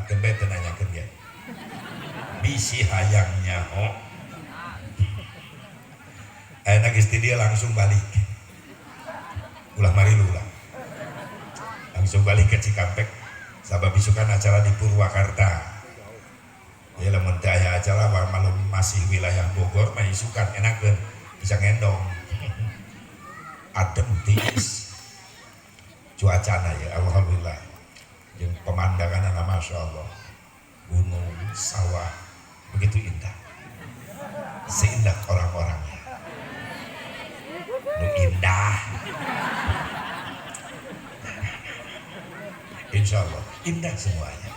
Keun bae teu nanyakeun ge. Bisi hayang nyaho. Ayeuna geus ti dieu langsung balik. Ulah marilu lah. Langsung balik ke Cikampek. Sabab isukan acara di Purwakarta. Ya lamun teu aya acara malum masih wilayah Bogor mah isukan enakeun bisa ngendong. Adem tiis. Cuacana ya alhamdulillah. Jeung pemandangan masya Allah. Gunung, sawah begitu indah. Seindah orang-orangnya. Nu indah. Insya Allah indah semuanya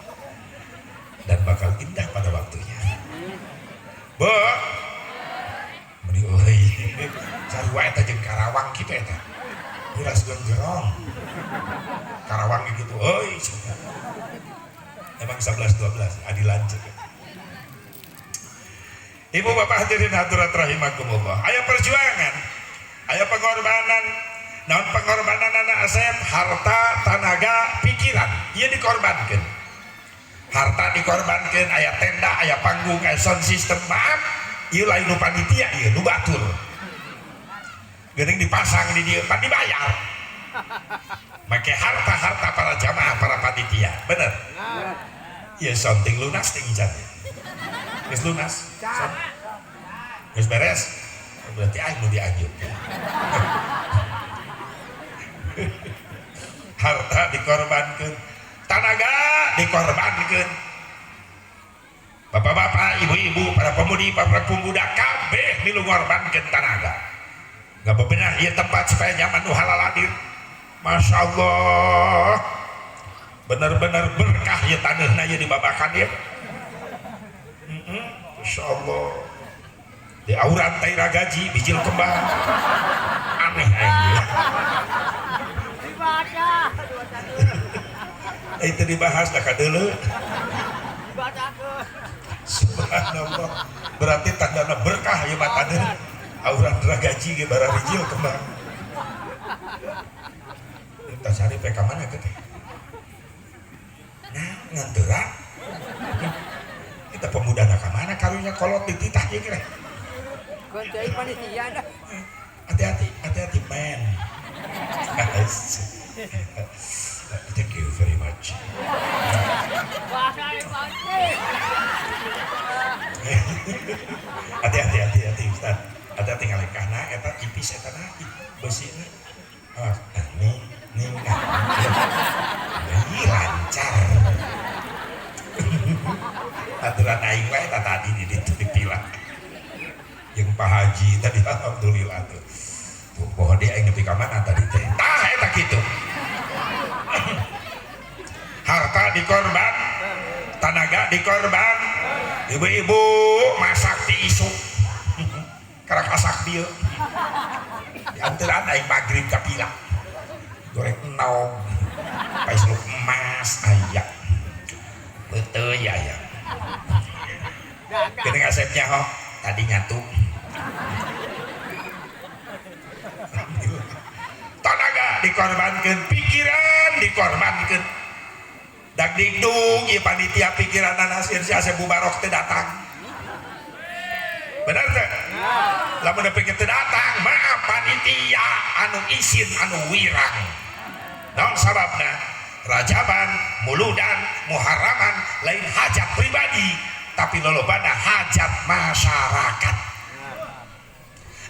dan bakal indah pada waktunya. Bu, meni euy, sarua eta jeung Karawang kitu eta. Beras genggerong. Karawang gitu, euy. Emang 11 12 adi lanceuk. Ibu bapak hadirin hadirat rahimakumullah. Aya perjuangan, aya pengorbanan. Naon pengorbanan anak Asep? Harta, tenaga, pikiran. Ieu dikorbankeun. Harta dikorbankeun, aya tenda, aya panggung, aya sound system. Maaf, ieu lain nu panitia ieu, nu batur. Geuning dipasang di dieu, pan dibayar. Make harta-harta para jamaah, para panitia. Bener? Ieu something lunas ting can. Geus lunas. Geus beres. Berarti aing nu dianjuk. Harta dikorbankan, tenaga dikorbankan. Bapak-bapak, ibu-ibu, para pemudi, para pemuda, kabeh milu ngorbankeun tenaga. Nggak bebenah ieu tempat supaya nyaman nu halal hadir. Masya Allah, benar-benar berkah ieu taneuhna ieu di Babakan ieu. Masya Allah. Di auran taira gaji bijil kembang. Aneh aing ieu. Itu dibahas dah kadeuleu. Subhanallah. Berarti tandana berkah ieu mah taneuh. Auran gaji ge bararijil kembang. Kita cari PK mana ke teh? Nah, nganteura. Kita pemuda nak mana karunya kolot dititah ieu kira. Koncai panitia dah. Hati-hati, hati-hati men. Thank you very much. Hati-hati, hati-hati Ustaz. Hati-hati ngalengkahna eta tipis eta na besina. Awas, nih, nih, nah. Ih, lancar. Aturan aing wae eta tadi di ditu dipilah. Jeung Pak Haji tadi alhamdulillah tuh. Tuh poho deui aing nepi ka mana tadi teh. Tah eta kitu. Harta dikorban, tenaga dikorban, ibu-ibu masak ti isuk. Karak asak dieu. Dianteran aing magrib kapila. Goreng endog. Pais lu emas aya. Betul ya ya. Geuning asepnya ho, tadi nyatu. Tenaga dikorbankeun, pikiran dikorbankeun. Dak dingdung ieu panitia pikiran nasir si Asep Mubarok teu datang. Bener teu? Lamun nepi teu datang, maaf panitia anu isin anu wirang. Naon sababna? Rajaban, Muludan, Muharraman lain hajat pribadi, tapi lolobana hajat masyarakat.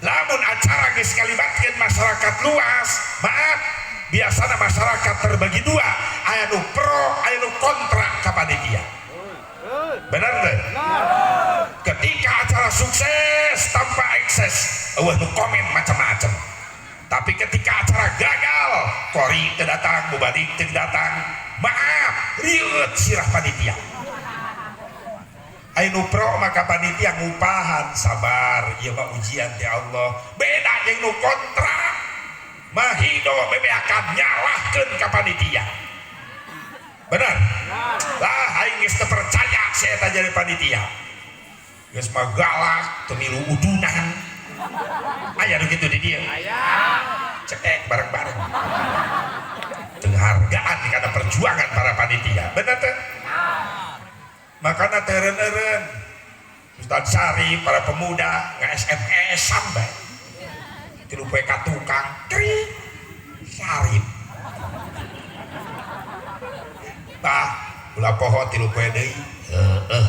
Lamun acara geus ngalibatkeun masyarakat luas, maaf, biasana masyarakat terbagi dua, aya nu pro, aya nu kontra ka panitia. Benar teu? Ketika acara sukses tanpa ekses, eueuh nu komen macam-macam. Tapi ketika acara gagal, kori teu datang, mubalig teu datang, maaf, rieuet sirah panitia. Aya nu pro maka panitia ngupahan, sabar, ieu mah ujian ti Allah. Beda jeung nu kontra, mahido bebeakan nyalahkeun ka panitia. Benar? Lah aing geus teu percaya si eta jadi panitia. Geus mah galak, teu milu udunan. Aya nu kitu di dieu. Cekek bareng-bareng. Penghargaan karena perjuangan para panitia. Benar teu? Makana teu eureun-eureun Ustaz Sari para pemuda nggak SMS-an bae. Tilu poe ka tukang kring Sarip. Bah, ulah poho tilu poe deui. Heeh.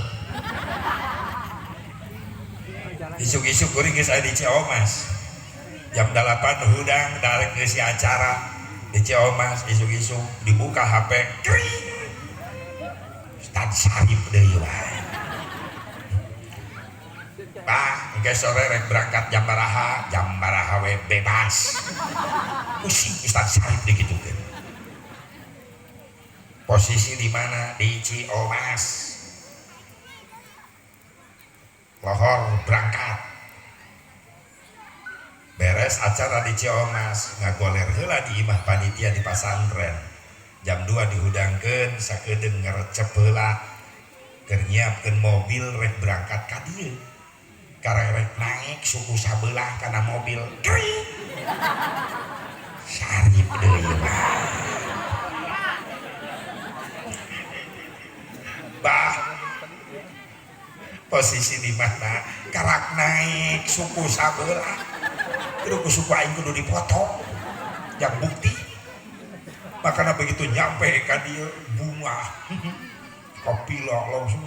Isuk-isuk kuring geus aya di Ciomas. Jam 8 hudang darek ngeusi acara di Ciomas, isuk-isuk dibuka HP kring. Ustaz Sarip deui wae. Bah, engke sore rek berangkat jam baraha we bebas. Pusing Ustaz Sarip dikitukeun. Posisi di mana? Di Ciomas. Lohor berangkat. Beres acara di Ciomas, ngagoler heula di imah panitia di pasantren. Jam 2 dihudangkeun, sakedeung ngerecep heula. Keur nyiapkeun mobil rek berangkat ka dieu. Karek naik suku sabelah kana mobil. Kring. Sarip deui mah. Bah. Posisi di mana? Karak naik suku sabelah. Kudu ku suku aing kudu dipotong. Yang bukti. Makanya begitu nyampe ka dieu bunga. Kapila langsung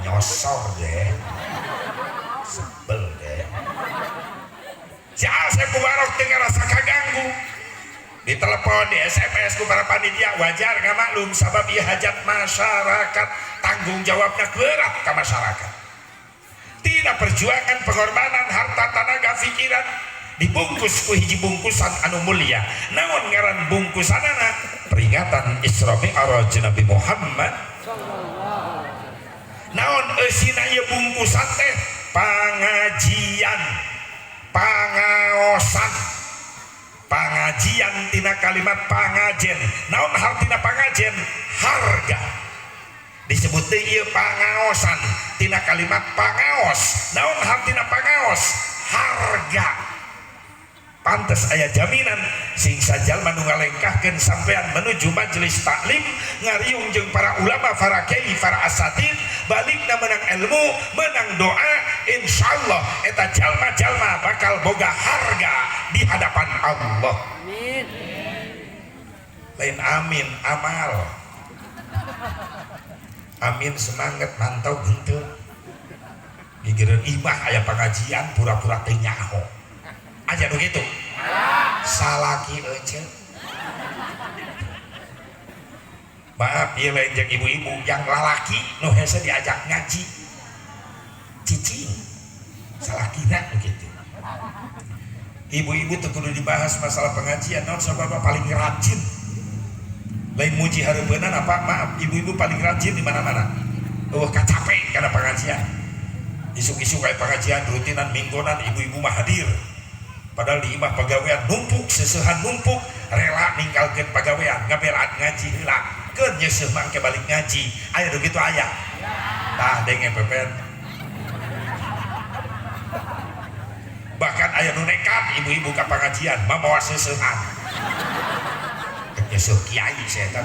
nyosor deh, sebel deh. Si Asep Mubarok teu ngarasa kaganggu. Di telepon, di SMS ku para panitia, wajar nggak maklum sabab ieu hajat masyarakat, tanggung jawabnya berat ke masyarakat. Tidak perjuangan, pengorbanan, harta, tenaga, pikiran dibungkus ku hiji bungkusan anu mulia. Naon ngaran bungkusanana? Peringatan Isra Mi'raj Nabi Muhammad. Naon eusina ieu bungkusan teh? Pangajian, pangaosan. Pangajian tina kalimat pangajen. Naon hartina pangajen? Harga. Disebut deui ieu pangaosan tina kalimat pangaos. Naon hartina pangaos? Harga. Pantes aya jaminan sing sajalma nu ngalengkahkeun sampean menuju majelis taklim ngariung jeung para ulama, para kiai, para asatid, balikna menang ilmu, menang doa, insyaallah eta jalma-jalma bakal boga harga di hadapan Allah. Amin. Lain amin amal. Amin semangat mantau henteu. Gigireun imah aya pengajian pura-pura teu nyaho. Aja nu kitu. Salaki ece. Maaf ieu lain jeung ibu-ibu yang lalaki nu hese diajak ngaji. Cicing. Salakina nu kitu. Ibu-ibu teu kudu dibahas masalah pengajian, naon sabab paling rajin. Lain muji hareupeunana apa? Maaf, ibu-ibu paling rajin di mana-mana. Eueuh kacape kana pengajian. Isuk-isuk kayak pengajian rutinan minggonan ibu-ibu mah hadir. Padahal di imah pagawean numpuk, sesehan numpuk, rela ninggalkeun pagawean, ngabelaan ngaji heula. Keun nyeuseuh mangke balik ngaji. Aya nu kitu aya. Tah denge pepen. Bahkan aya nu nekat ibu-ibu ka pengajian mamawa seuseuhan. Nyeuseuh kiai setan.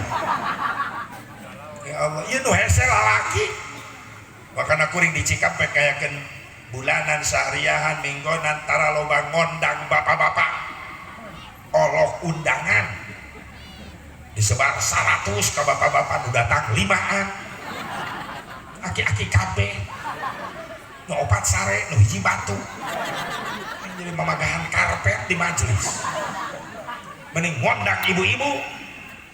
Ya Allah, ieu nu hese lalaki. Makana kuring di Cikampek kayakeun bulanan, sehariahan, minggonan, tara loba ngondang bapak-bapak. Olok undangan disebar 100 ke bapak-bapak nu datang 5an. Aki-aki kabeh nu opat sare, nu hiji batu. Jadi mamagahan karpet di majelis. Mending ngondang ibu-ibu.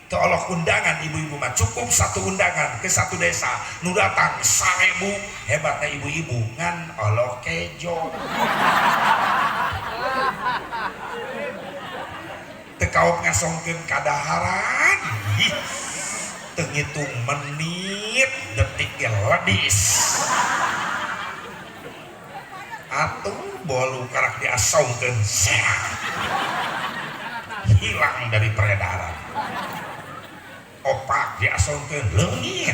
Teu olok undangan ibu-ibu mah cukup satu undangan ke satu desa nu datang 1000, hebatna ibu-ibu ngan olok kejo. Teu kaop ngasongkeun kadaharan. Ih, teu ngitung menit detik ge ledis. Atuh bolu karak diasongkeun seak. Hilang dari peredaran. Opak diasongkeun leungit.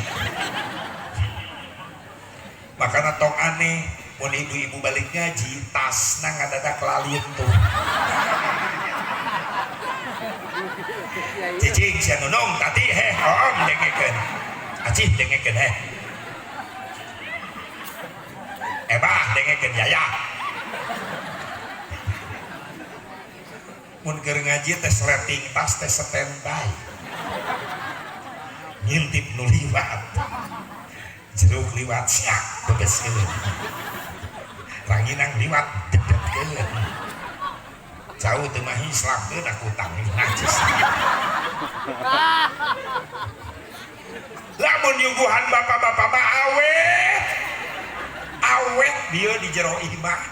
Makana tong aneh mun ibu-ibu balik ngaji tasna ngadadak lalin tuh. Cicing sia nunung tadi heh oom dengekeun. Acih dengekeun heh. Ebah dengekeun yaya. Mun keur ngaji teh sleting tas teh standby. Ngintip nu liwat. Jeruk liwat siak bebeskeun. Ranginang liwat dedetkeun. Jauh teu mah hislapkeun aku utang najis. Lamun nyuguhan bapak-bapak mah awet. Awet dieu di jero imah.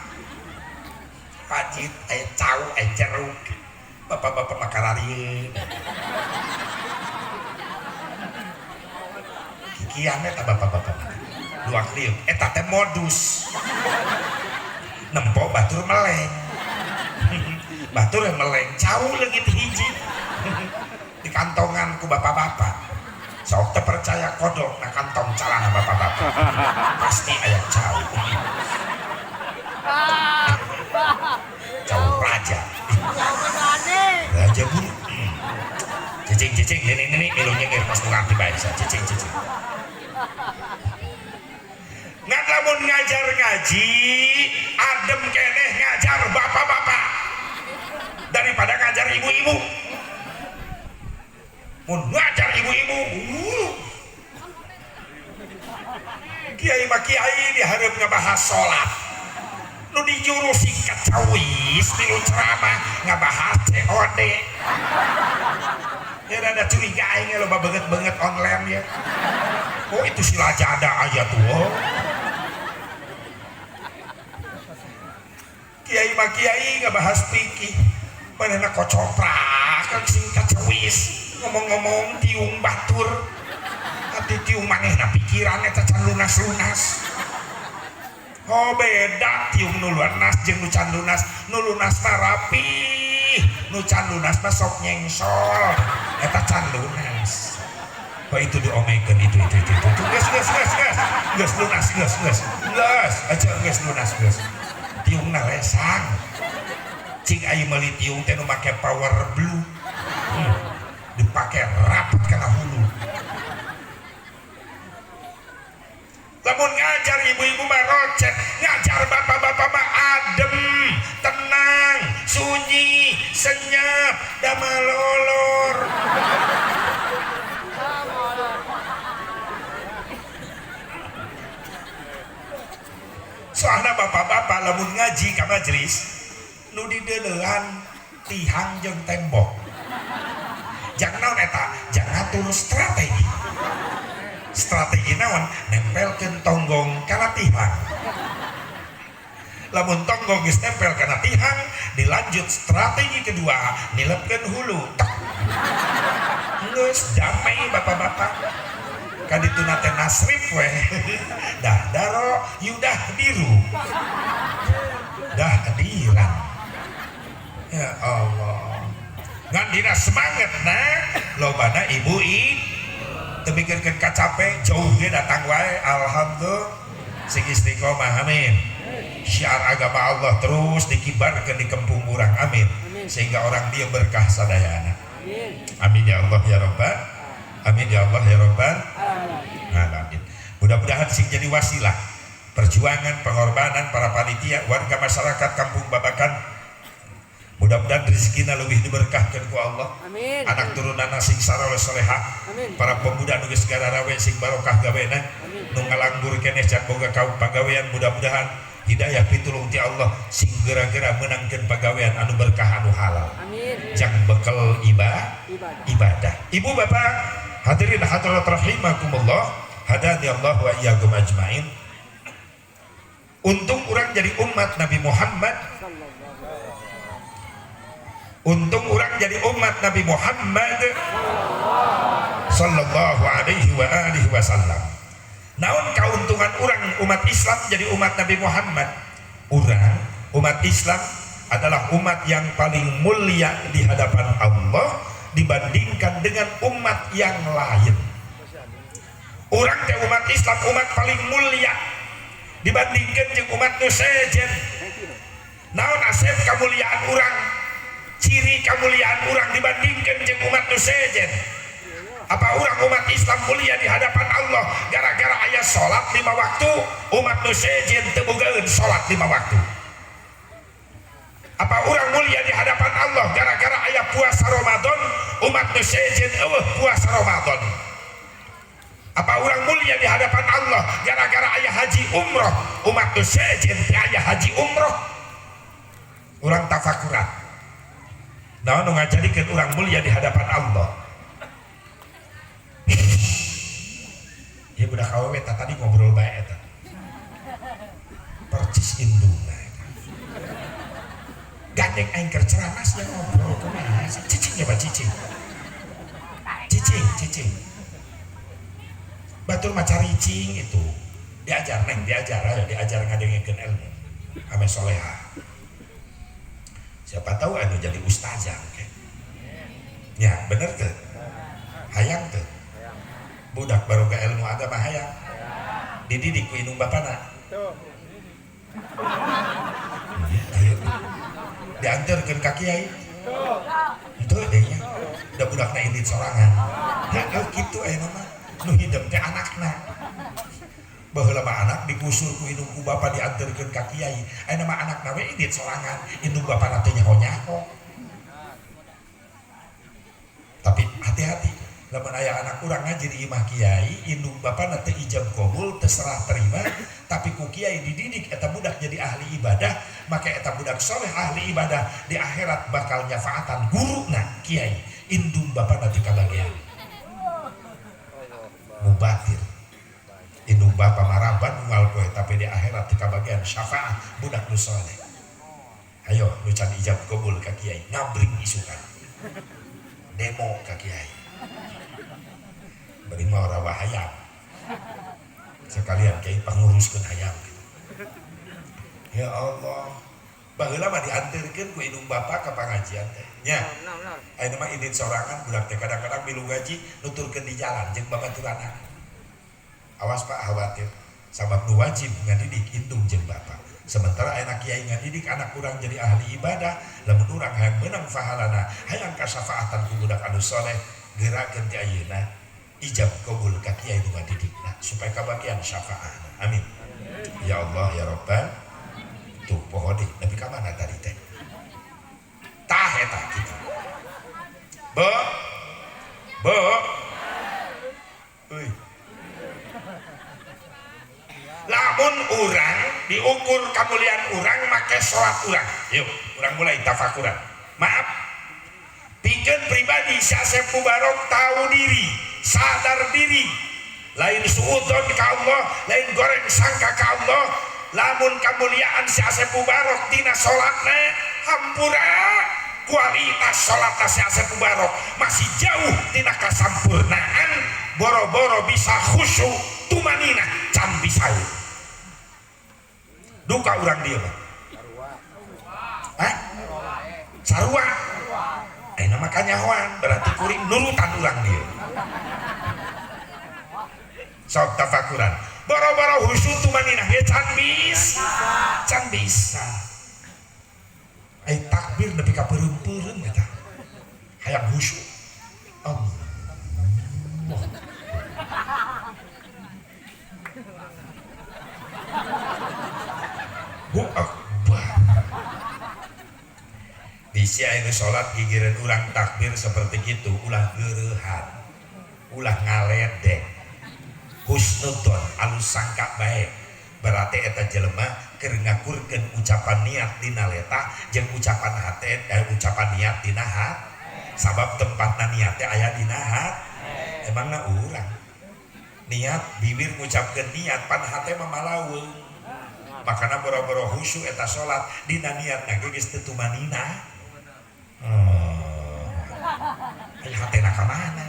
Pajit aya cau aya jeruk. Bapak-bapak mah kararieun. Kikian eta bapak-bapak mah. Dua kliuk eta teh modus. Nempo batur meleng. Batur meleng cau leungit hiji. Di kantongan ku bapak-bapak. Sok teu percaya kodok na kantong calana bapak-bapak. Pasti aya cau. Cau raja. Raja buru. Cicing-cicing nini-nini milu nyengir pas ngarti bae cicing-cicing. Ngan lamun ngajar ngaji adem keneh ngajar bapak-bapak daripada ngajar ibu-ibu. Mun ngajar ibu-ibu, kiai mah kiai dihareup ngabahas salat. Nu dijuru singkat cawis tilu ceramah ngabahas COD. Ya rada curiga aing loba beungeut-beungeut online ya. Oh itu si Lajada aya tuh. Oh. Kiai mah kiai ngabahas fikih. Manehna kocoprak kan singkat cawis ngomong-ngomong tiung batur. Ati tiung manehna pikiran eta can lunas-lunas. Oh beda tiung nu lunas jeung nu can lunas. Nu lunas mah rapi, nu can lunas mah sok nyengsol. Eta can lunas. Kok itu diomekeun itu. Geus geus geus geus. Geus lunas geus geus. Geus aja geus lunas geus. Tiungna lesang. Cing aya meuli tiung teh nu make power blue. Dipake rapat kana hulu. Lamun ngajar ibu-ibu mah rocet, ngajar bapak-bapak mah adem, tenang, sunyi, senyap, damalolor. Soalna bapak-bapak lamun ngaji ka majelis nu dideuleuan tihang jeung tembok. Jang naon eta? Jang ngatur strategi. Strategi naon? Nempelkeun tonggong kana tihang. Lamun tonggong geus nempel kana tihang, dilanjut strategi kedua, nilepkeun hulu. Tek. Geus damai bapak-bapak. Kadituna teh nasrif we. Dah daro yudah diru. Dah diran. Ya Allah. Ngan dina semangat na lobana ibu i teu mikirkeun kacape jauh ge datang wae alhamdulillah sing istiqomah amin. Syiar agama Allah terus dikibarkeun di kampung urang amin. Sehingga orang dia berkah sadayana. Amin ya Allah ya Rabbal. Amin ya Allah ya Rabbal alamin. Mudah-mudahan sing jadi wasilah perjuangan pengorbanan para panitia warga masyarakat kampung Babakan. Mudah-mudahan rezekina lebih diberkahkan ku Allah. Amin. Anak turunana sing saroleh soleha. Amin. Para pemuda nu geus gararawe sing barokah gawena. Nu ngalanggur keneh can boga kaum pagawean mudah-mudahan hidayah pitulung ti Allah sing geura-geura meunangkeun pagawean anu berkah anu halal. Amin. Jang bekel ibadah. Ibu bapak hadirin hadirat rahimakumullah, hadani Allah wa iyyakum ajmain. Untung urang jadi umat Nabi Muhammad. Untung orang jadi umat Nabi Muhammad sallallahu alaihi wa alihi wasallam. Naon kauntungan orang umat Islam jadi umat Nabi Muhammad? Orang umat Islam adalah umat yang paling mulia di hadapan Allah dibandingkan dengan umat yang lain. Orang teh umat Islam umat paling mulia dibandingkan jeung umat nu sejen. Naon asep kamuliaan urang? Ciri kemuliaan urang dibandingkan jeung umat nu sejen. Apa urang umat Islam mulia di hadapan Allah gara-gara aya salat 5 waktu, umat nu sejen teu bogaeun salat 5 waktu? Apa urang mulia di hadapan Allah gara-gara aya puasa Ramadan, umat nu sejen eueuh puasa Ramadan? Apa urang mulia di hadapan Allah gara-gara aya haji umroh, umat nu sejen teu aya haji umroh? Urang tafakuran. Naon nu ngajadikeun urang mulia di hadapan Allah? Ya budak awewe eta tadi ngobrol bae eta. Percis indungna eta. Gandeng aing keur ceramah sia ngobrol kumaha sih? Cicing ya, Pak, cicing. Cicing, cicing. Batur mah caricing itu. Diajar neng, diajar ayo diajar ngadengekeun ilmu. Ame soleha. Siapa tahu anu jadi ustazah ke. Ya, bener teu? Hayang teu? Budak baru ke ilmu agama hayang. Dididik ku indung bapana. Diantarkeun ka kiai. Henteu deh nya. Da budakna indit sorangan. Heuh kitu aya mah. Nu hidep teh anakna. Baheula mah anak digusur ku indung ku bapa diantarkeun ka kiai. Ayeuna mah anakna we indit sorangan, indung bapana teh nyaho-nyaho. Tapi hati-hati, lamun aya anak urang ngaji di imah kiai, indung bapana teu ijab kabul, teu serah terima, tapi ku kiai dididik eta budak jadi ahli ibadah, maka eta budak soleh ahli ibadah di akhirat bakal nyafaatan guruna kiai, indung bapana teu kabagean. Mubatir. Indung bapa maraban unggal poe tapi di akhirat teu kabagean syafaat budak nu soleh. Ayo nu can ijab kabul ka kiai, ngabring isukan. Demo ka kiai. Bari mah rawa hayam. Sekalian kiai panguruskeun hayam gitu. Ya Allah. Baheula mah dianterkeun ku indung bapa ka pangajian teh. Nya. Ayeuna mah indit sorangan budak teh kadang-kadang milu gaji nuturkeun di jalan jeung babaturanna. Awas Pak, khawatir. Sabab nu wajib ngadidik indung jeung bapa. Sementara ayeuna kiai ngadidik anak urang jadi ahli ibadah, lamun urang hayang meunang pahalana, hayang kasafaatan ku budak anu soleh, gerakeun ti ayeuna ijab kabul ka kiai nu ngadidikna supaya kabagian syafaatna. Amin. Ya Allah ya Rabbal. Tuh poho deui nepi ka mana tadi teh? Tah eta kitu. Bo. Bo. Euy. Lamun urang diukur kemuliaan urang make salat urang. Yuk, urang mulai tafakuran. Maaf. Pikeun pribadi si Asep Mubarok tahu diri, sadar diri. Lain suudzon ka Allah, lain goreng sangka ka Allah. Lamun kemuliaan si Asep Mubarok dina salatna hampura, kualitas salatna si Asep Mubarok masih jauh tina kasampurnaan, boro-boro bisa khusyuk tumanina can bisa. Duka urang dia mah. Hah? Sarua. Ayeuna mah kanyahoan berarti kuring nurutan urang dia. Sok tafakuran. Boro-boro khusyuk tumanina ge can bisa. Can bisa. Ai takbir nepi ka peureum-peureum eta. Hayang khusyuk. Allah. Allahu Akbar. Bisi aya salat gigireun urang takbir seperti gitu, ulah geureuhan, ulah ngaledek. Husnudzon alus sangka bae. Berarti eta jelema keur ngakurkeun ucapan niat dina letah jeung ucapan hate, ucapan niat dina hat. Sabab tempatna niat teh aya dina hat. Emangna urang niat bibir ngucapkeun niat pan hate mah malaweung. Makana boro-boro khusyuk eta salat dina niatna ge geus teu tumanina. Aya hatena ka mana?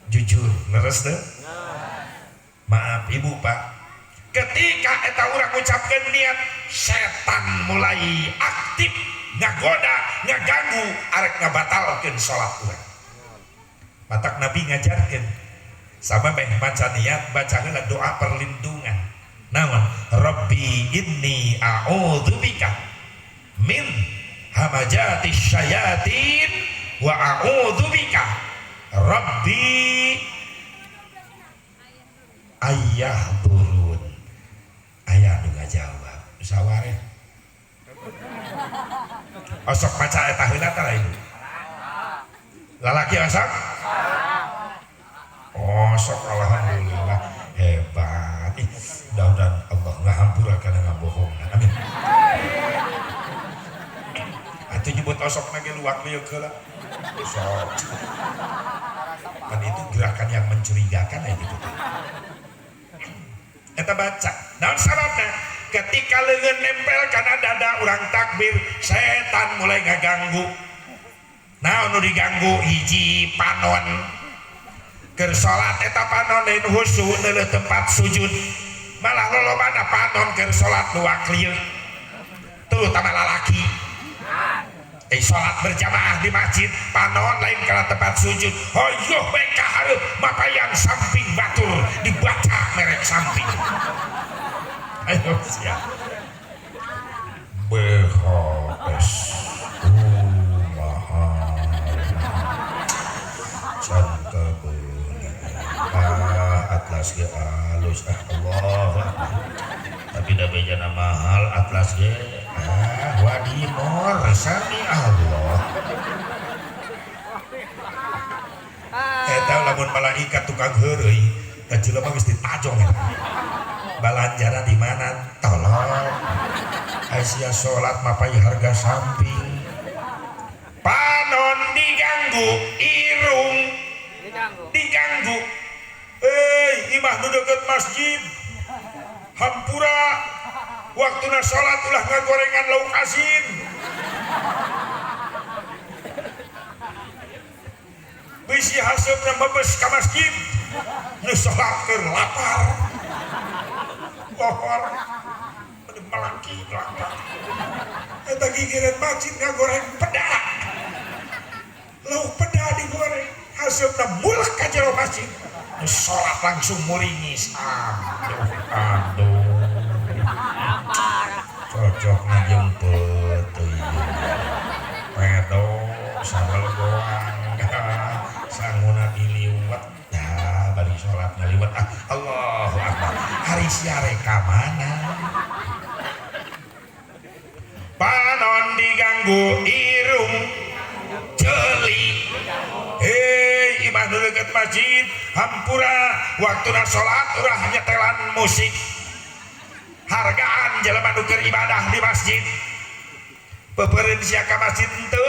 Jujur, leres teu? Maaf Ibu Pak. Ketika eta urang ngucapkeun niat, setan mulai aktif ngagoda, ngaganggu, arek ngabatalkeun salat urang. Matak Nabi ngajarkeun sama meh maca niat, baca heula doa perlindungan. Naon? Rabbi inni a'udzubika min hamajati syayatin wa a'udzubika rabbi ayyahdurun. Aya nu ngajawab saware osok maca eta heula tah lain lalaki osok osok. Alhamdulillah hebat. Ih, mudah-mudahan Allah ngahampura kana ngabohong. Amin. Atuh nyebut osok lagi luak liuk heula. Osok. Kan itu gerakan yang mencurigakan ya gitu. Eta baca. Naon sababna? Ketika leungeun nempel kana dada urang takbir, setan mulai ngaganggu. Naon nu diganggu? Hiji panon. Keur salat eta panon lain khusyuk neuleuh tempat sujud. Malah lolobana panon keur salat luak lieu. Terutama lalaki. Salat berjamaah di masjid panon lain kana tempat sujud. Hoyoh bae ka hareup mapayan samping batur dibaca merek samping. Ayo siap. BHS mahal. Can kabeuli. Atlas ge alus ah Allah. Tapi da bejana mahal atlas ge. Wadimor sami Allah. Eta lamun malaikat tukang heureuy, ka jelema geus ditajong eta. Balanjana di mana? Tolong. Aisyah salat mapai harga samping. Panon diganggu, irung diganggu. Hei, imah nu deukeut masjid. Hampura waktuna salat ulah ngagorengan lauk asin. Bisi haseupna bebes ka masjid. Nu salat keur lapar. Pohor melaki lapar. Eta gigireun masjid ngagoreng peda. Lauk peda digoreng, haseupna mulak ka jero masjid. Nu salat langsung muringis. Aduh, aduh. Cocok jeung peuteuy. Pedo sambel goang. Sanguna diliwet. Nah, bari salat ngaliwet. Ah, Allahu Akbar. Hari siare ka mana? Panon diganggu, irung ceuli. Hei, imah nu deukeut masjid, hampura waktuna salat urang nyetelan musik. Hargaan jelema nu keur ibadah di masjid. Peupereun sia ka masjid henteu,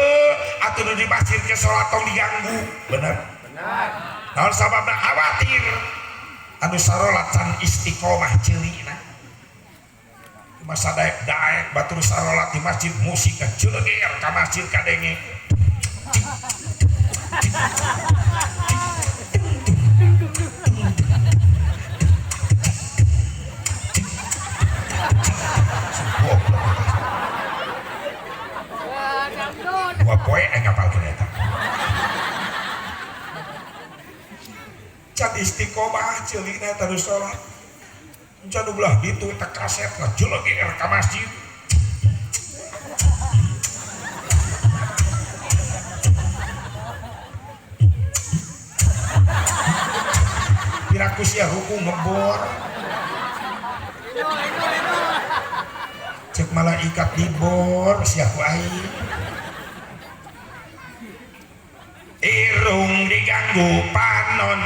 atuh nu di masjid ke salat tong diganggu. Bener? Bener. Naon sababna? Khawatir anu sarolat can istiqomah ceulina. Masa daek-daek batur sarolat di masjid musik ngajeleger ka masjid kadenge. Dua poe ngapalkeun eta. Can istiqomah ceulina eta nu salat. Can nu belah ditu eta kaset ngajeleger ka masjid. Piraku sia ruku ngebor. Cek malaikat dibor sia ku aing. Irung diganggu, panon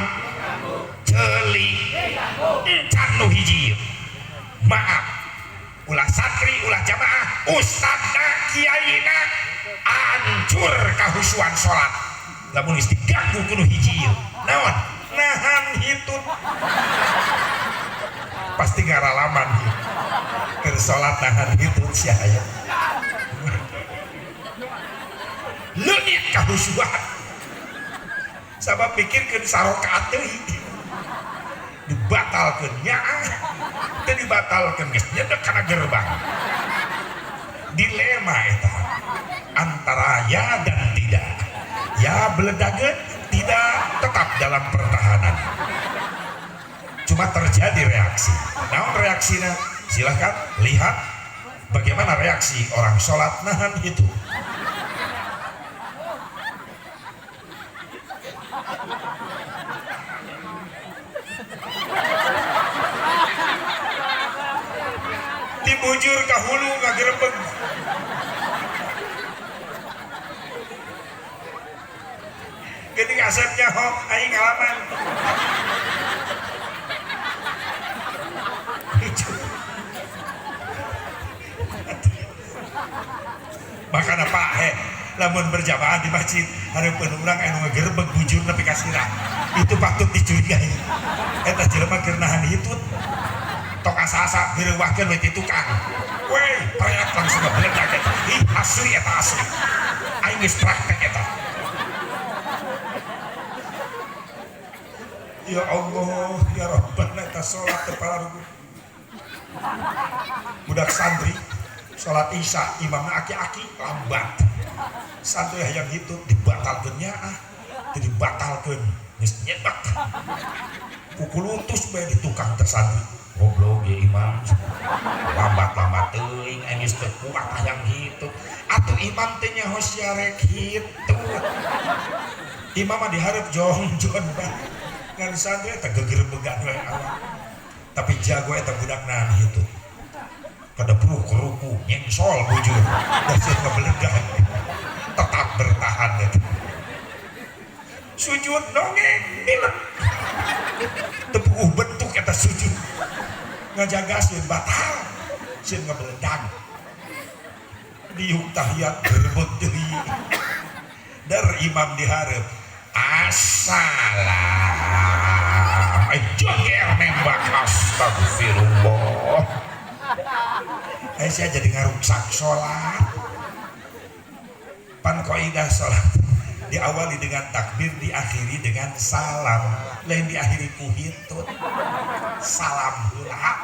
ceuli encan nu hiji. Maaf, ulah santri, ulah jamaah, ustadna, kiaina hancur kahusuan salat. Lamun geus diganggu ku nu hiji ieu. Naon? Nahan hitut. Pasti ngaralaman ieu. Keur salat nahan hitut sia aya. Leungit kahusuan. Sabab pikirkeun sarokaat deui. Dibatalkeun nyaah, teu dibatalkeun geus nyedek kana gerbang. Dilema eta antara ya dan tidak. Ya beledageun, tidak tetap dalam pertahanan. Cuma terjadi reaksi. Naon reaksina? Silahkan lihat bagaimana reaksi orang sholat nahan itu. Ti bujur ka hulu ngagerebeg. Geuning Asep nyaho aing ngalaman. Makana Pak he lamun berjamaah di masjid hareupeun urang anu ngagerebeg bujur nepi ka sirah, itu patut dicurigai. Eta jelema keur nahan hitut, tok asa-asa direuwahkeun we ti tukang, weh preak langsung ngabeledak eta. Ih asli eta, asli aing geus praktek eta. Ya Allah ya Rabbana, eta salat teu pararuguh. Budak santri salat isya imamna aki-aki lambat, santri hayang hitut dibatalkeun nya, ah teu dibatalkeun geus nyebak kukulutus bae di tukang teh santri. Goblok ye imam, lambat-lambat teuing, aing geus teu kuat hayang hitut. Atuh imam teh nyaho sia rek hitut, imam mah dihareup jongjon bae, ngan santri teh gegerbegan we awak. Tapi jago eta budak nahan hitut, kada perlu keruku nyengsol bujur dan sieun ngabeledag, tetap bertahan eta. Sujud dongeng milep teu puguh bentuk eta sujud, ngajaga sieun batal, sieun ngabeledag. Diuk tahiyat gerebeg deui, dar imam dihareup assalam, joger nembak astagfirullah. Saya jadi ngaruksak sholat. Pan kaidah sholat diawali dengan takbir, diakhiri dengan salam, lain diakhiri ku hitut. Salam heula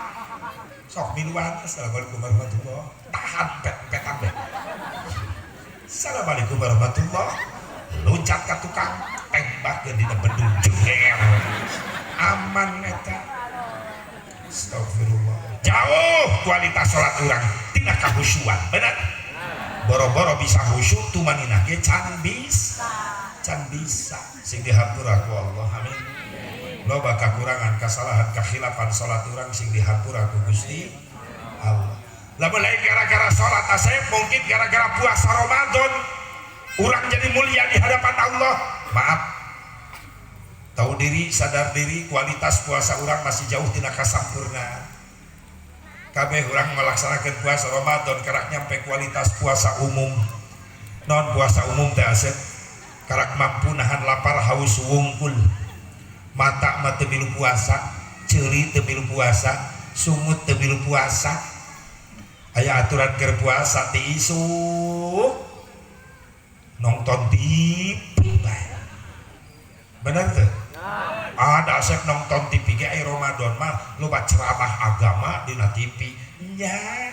sok miluan assalamualaikum warahmatullahi, tahan pet-petan deh. Assalamualaikum warahmatullahi, loncat ka tukang tembakkeun dina bedung jeger, aman eta. Astagfirullah. Jauh kualitas sholat urang tina kahusyuan, bener? Boro-boro bisa khusyuk tumaninah ge can bisa, can bisa. Sing dihampura ku Allah, amin. Loba kakurangan, kasalahan, kakhilafan sholat urang sing dihampura ku Gusti Allah. Lamun lain gara-gara sholat asep, mungkin gara-gara puasa Ramadan urang jadi mulia di hadapan Allah. Maaf, tahu diri, sadar diri, kualitas puasa urang masih jauh tina kasampurnaan. Kabeh urang melaksanakan puasa Ramadan karak nyampe kualitas puasa umum. Non puasa umum teh asep karak mampu nahan lapar haus wungkul. Mata mah teu milu puasa, ceuli teu milu puasa, sungut teu milu puasa. Aya aturan keur puasa ti isuk nonton TV bae. Bener teu? Ada asep nonton TV ge aya Ramadan mah loba ceramah agama dina TV. Nya.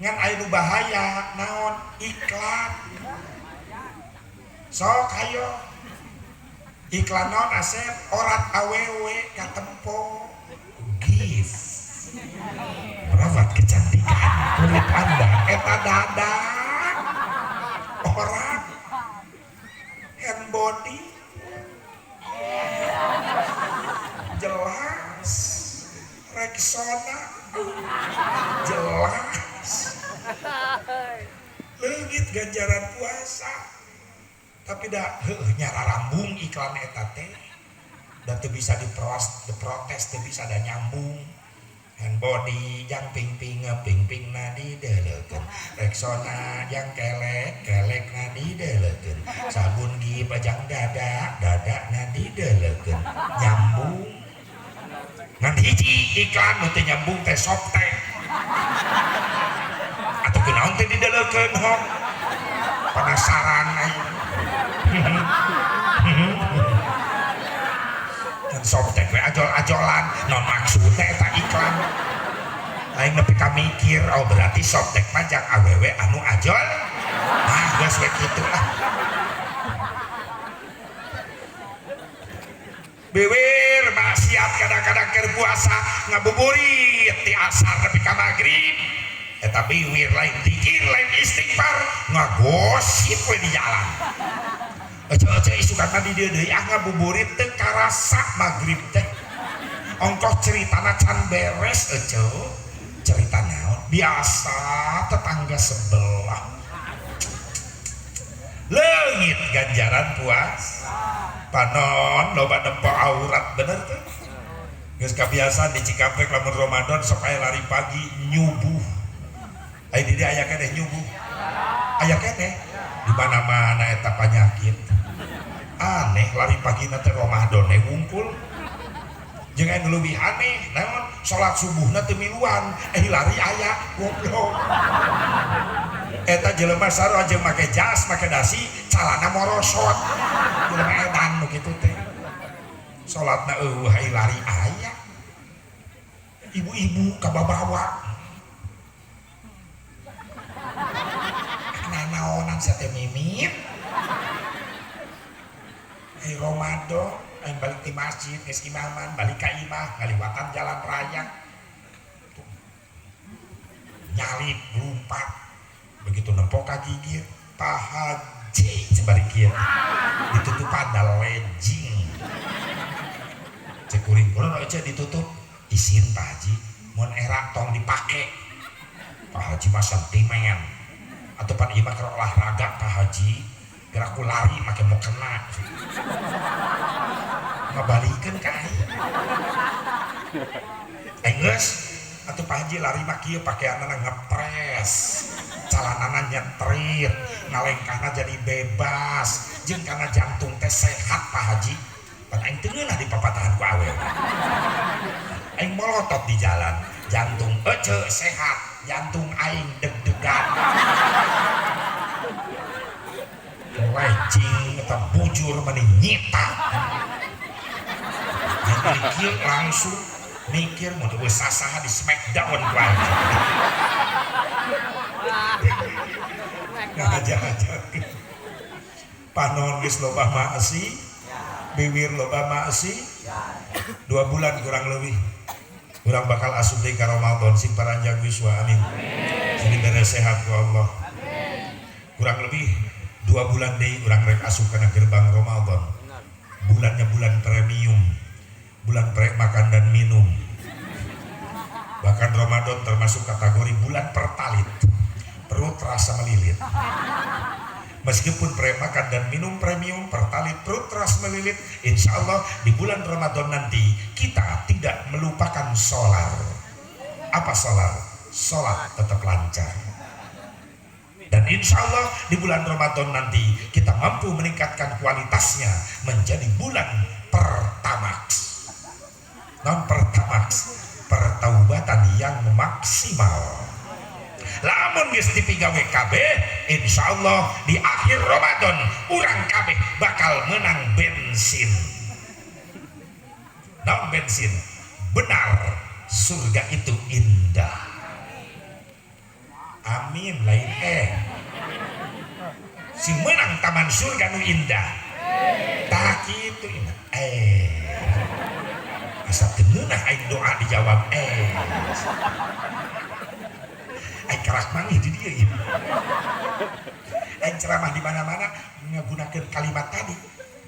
Ngan aya nu bahaya naon? Iklan. Sok hayo. Iklan naon asep? Orat awewe katempo. Gift. Merawat kecantikan kulit Anda eta dadak. Orat hand body jelas, Rexona jelas, leungit ganjaran puasa. Tapi dah heuh nyara rambung iklan eta teh, da teu bisa diprotes, teu bisa da nyambung. Hand body jang ping-ping ping-ping na dideleukeun, Rexona jang kelek kelek na dideleukeun, sabun gi pajang dada dada na dideleukeun, nyambung. Ngan hiji iklan nu teu nyambung teh sok teh. Atuh kunaon teh dideleukeun hok? Penasaran aing. Dan sok teh we ajol-ajolan, non maksudna eta iklan. Aing nepi ka mikir, oh berarti softtek mah jang awewe anu ajol. Ah geus we kitu lah. Bewer maksiat kadang-kadang keur puasa ngabuburit ti asar nepi ka magrib. Eta biwir lain dikir lain istighfar, ngagosip we di jalan. Ece isukan mah di dieu deui ah ngabuburit teu karasa magrib teh. Ongkoh ceritana can beres ece. Cerita naon? Biasa tetangga sebelah. Leungit ganjaran puas. Panon loba nempo aurat bener teh. Geus kabiasaan di Cikampek lamun Ramadan sok aya lari pagi nyubuh. Aya di dieu aya keneh nyubuh. Aya keneh di mana-mana eta panyakit. Aneh lari pagi teh Ramadan we wungkul. Jeung anu leuwih aneh naon salat subuhna teu miluan lari aya goblok. Eta jelema sarua jeung make jas make dasi calana morosot. Jelema edan nu kitu teh. Salatna eueuh ai lari aya. Ibu-ibu kababawa. Nanaonan sia teh mimit. Ai Ramadan aing balik ti masjid geus imaman balik ka imah ngaliwatan jalan raya. Nyalip lumpat. Begitu nempo ka gigir, Pak Haji sebari kieu. Ditutupan da lejing. Cek kuring kunaon ece ditutup? Isin Pak Haji, mun era tong dipake. Pak Haji mah sentimen. Atuh pan ieu mah keur olahraga Pak Haji, gerak ku lari make mau kena. Ngabalikeun ka aing. Geus atuh Pak Haji lari mah kieu pakeanana ngepres. Calanana nyetrit, ngalengkahna jadi bebas, jeung kana jantung teh sehat Pak Haji. Pan aing teu ngeunah dipapatahan ku awewe. Aing molotot di jalan, jantung ece sehat, jantung aing deg-degan. Lejing eta bujur mani nyita. Aing mikir langsung mikir mun teu sasaha di smackdown ku aing. Ngaja-aja. Panon geus loba maksi, bibir loba maksi, 2 bulan kurang lebih. Urang bakal asup deui ka Ramadan sing paranjang wiswa amin. Sing dibere sehat ku Allah. Kurang lebih 2 bulan deui urang rek asup kana gerbang Ramadan. Bulannya bulan premium, bulan prek makan dan minum. Bahkan Ramadan termasuk kategori bulan pertalit. Perut terasa melilit. Meskipun pre makan dan minum premium, pertalit, perut terasa melilit, insya Allah di bulan Ramadan nanti kita tidak melupakan sholat. Apa sholat? Sholat tetap lancar. Dan insya Allah di bulan Ramadan nanti kita mampu meningkatkan kualitasnya menjadi bulan pertamax. Non pertamax, pertaubatan yang maksimal. Lamun geus dipigawe kabeh, insyaallah di akhir Ramadan urang kabeh bakal menang bensin. Naon bensin? Benar, surga itu indah. Amin lain Si menang taman surga nu indah. Tak kitu indah. Asa teu ngeunah aing doa dijawab Aing kerak manggih di dieu ieu. Aing ceramah di mana-mana ngagunakeun kalimat tadi.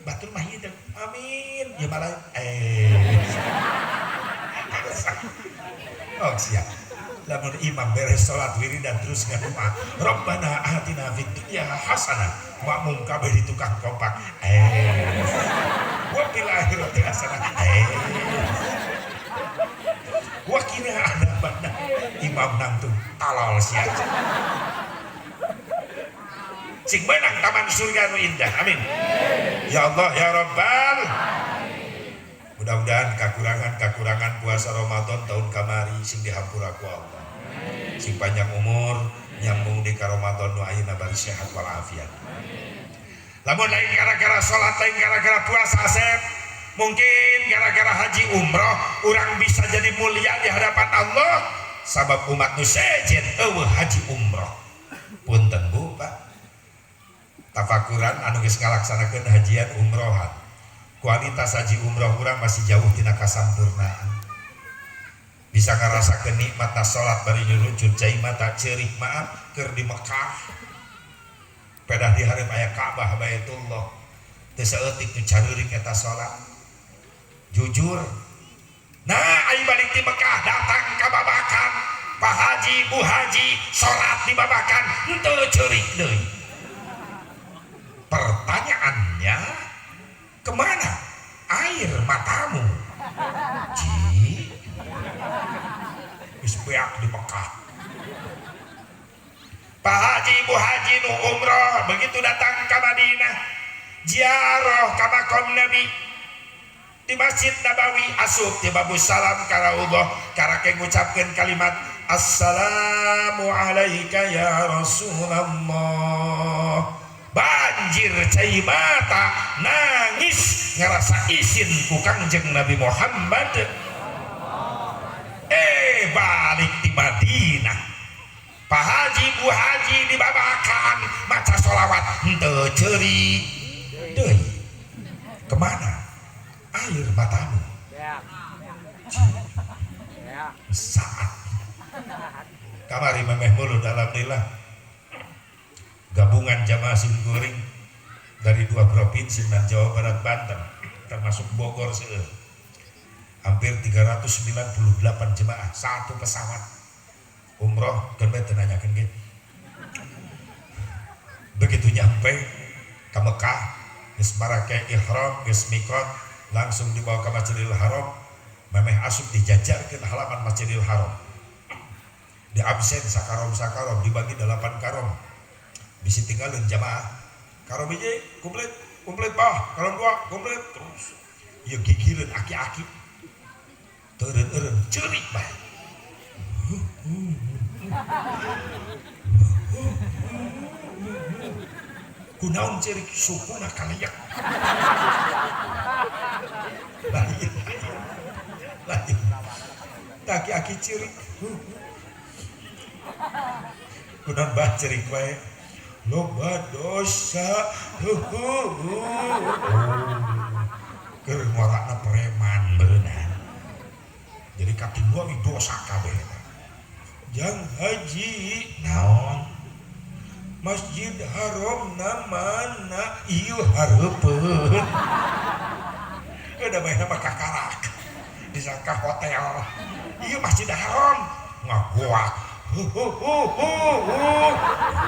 Batur mah hideung. Amin. Ieu mah lain. Oh siap. Lamun imam beres salat wiridan terus ngadoa, Rabbana atina fid dunya hasanah. Makmum kabeh di tukang kompak. Wa fil akhirati hasanah. Wa qina adzabannar. Imam nangtung talol sia. Sing menang taman surga nu indah. Amin. Ya Allah ya Rabbal. Mudah-mudahan kakurangan-kakurangan puasa Ramadan tahun kamari sing dihampura ku Allah. Sing panjang umur nyambung di ka Ramadan nu ayeuna bari sehat walafiat. Lamun lain gara-gara salat, lain gara-gara puasa asep, mungkin gara-gara haji umroh urang bisa jadi mulia di hadapan Allah. Sabab umat nu sejen eueuh haji umroh. Punten Bu, Pak. Tafakuran anu geus ngalaksanakeun hajian umrohan. Kualitas haji umroh urang masih jauh tina kasampurnaan. Bisa ngarasakeun nikmatna salat bari nyurucut cai mata ceurih maaf keur di Mekah. Pedah di hareup aya Ka'bah Baitullah. Teu saeutik nu careurik eta salat. Jujur. Nah, ai balik ti Mekah datang ka Babakan, Pak Haji, Bu Haji salat di Babakan henteu ceurik deui. Pertanyaannya, kemana air matamu? Ji, geus beak di Mekah. Pak Haji, Bu Haji nu umroh begitu datang ke Madinah, ziarah ka makom Nabi di Masjid Nabawi, asup di Babus Salam ka Raudhah, karake ngucapkeun kalimat assalamu alayka ya Rasulullah. Banjir cai mata, nangis ngerasa isin ku Kangjeng Nabi Muhammad. Balik di Madinah, Pak Haji, Bu Haji di Babakan maca sholawat henteu ceurik deui. Kemana air matamu? Saat kamari memeh mulut, alhamdulillah gabungan jamaah simkuring dari dua provinsi dan Jawa Barat, Banten, termasuk Bogor seueur, hampir 398 jemaah satu pesawat umroh kan. Bete nanyakeun ge. Begitu nyampe ke Mekah, geus marake ihram, geus mikot, langsung dibawa ke Masjidil Haram. Memeh asup dijajarkeun halaman Masjidil Haram, di absen sakarom sakarom, dibagi 8 karom, bisi tinggalin jamaah. Karom hiji komplit, komplit bah, karom dua komplit, terus ya gigireun aki-aki teu eureun ceurik bae. Kunaon ceurik? Sukuna kalayak. Lain lain, aki-aki ceurik. Kunaon bah ceurik bae? Loba dosa. Keur ngorana preman beunang, jadi katinggal dosa kabeh. Jang Haji, naon? Masjid Haram na mana? Ieu hareupeun. Udah bae nama kakarak disangka hotel. Ieu Masjid Haram, ngagoak. Hu hu hu hu hu.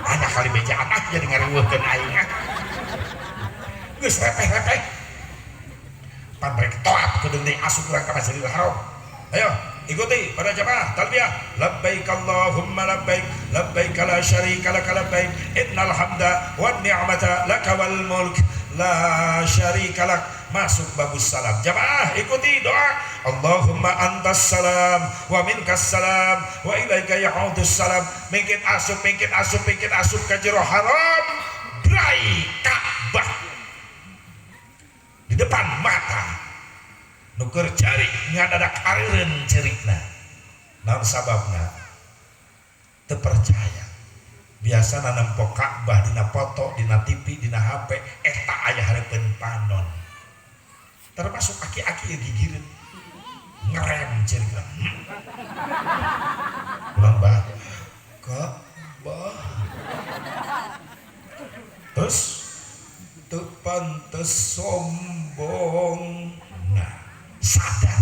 Anak kali bejaan ah, jadi ngariweuhkeun aing ah. Geus repeh-repeh. Pan rek toap kudu deui asup urang ka Masjidil Haram. Ayo, ikuti pada jamaah talbiyah. Labbaik Allahumma labbaik, labbaik la syarika lak labbaik, innal hamda wan ni'mata laka wal mulk la syarika lak. Masuk babus salam. Jamaah ikuti doa. Allahumma antas salam wa minkas salam wa ilaika ya'udus salam. Mingkit asup, mingkit asup, mingkit asup ka jero haram. Brai Ka'bah di depan mata. Nu keur ceurik ngadadak areureun ceurikna. Naon sababna? Teu percaya. Biasana nempo Ka'bah dina foto, dina TV, dina HP, eta aya hareupeun panon. Termasuk aki-aki yang gigireun. Ngerem ceurikna. Ulang bah. Ka'bah. Terus teu pantes sombong. Nah, sadar.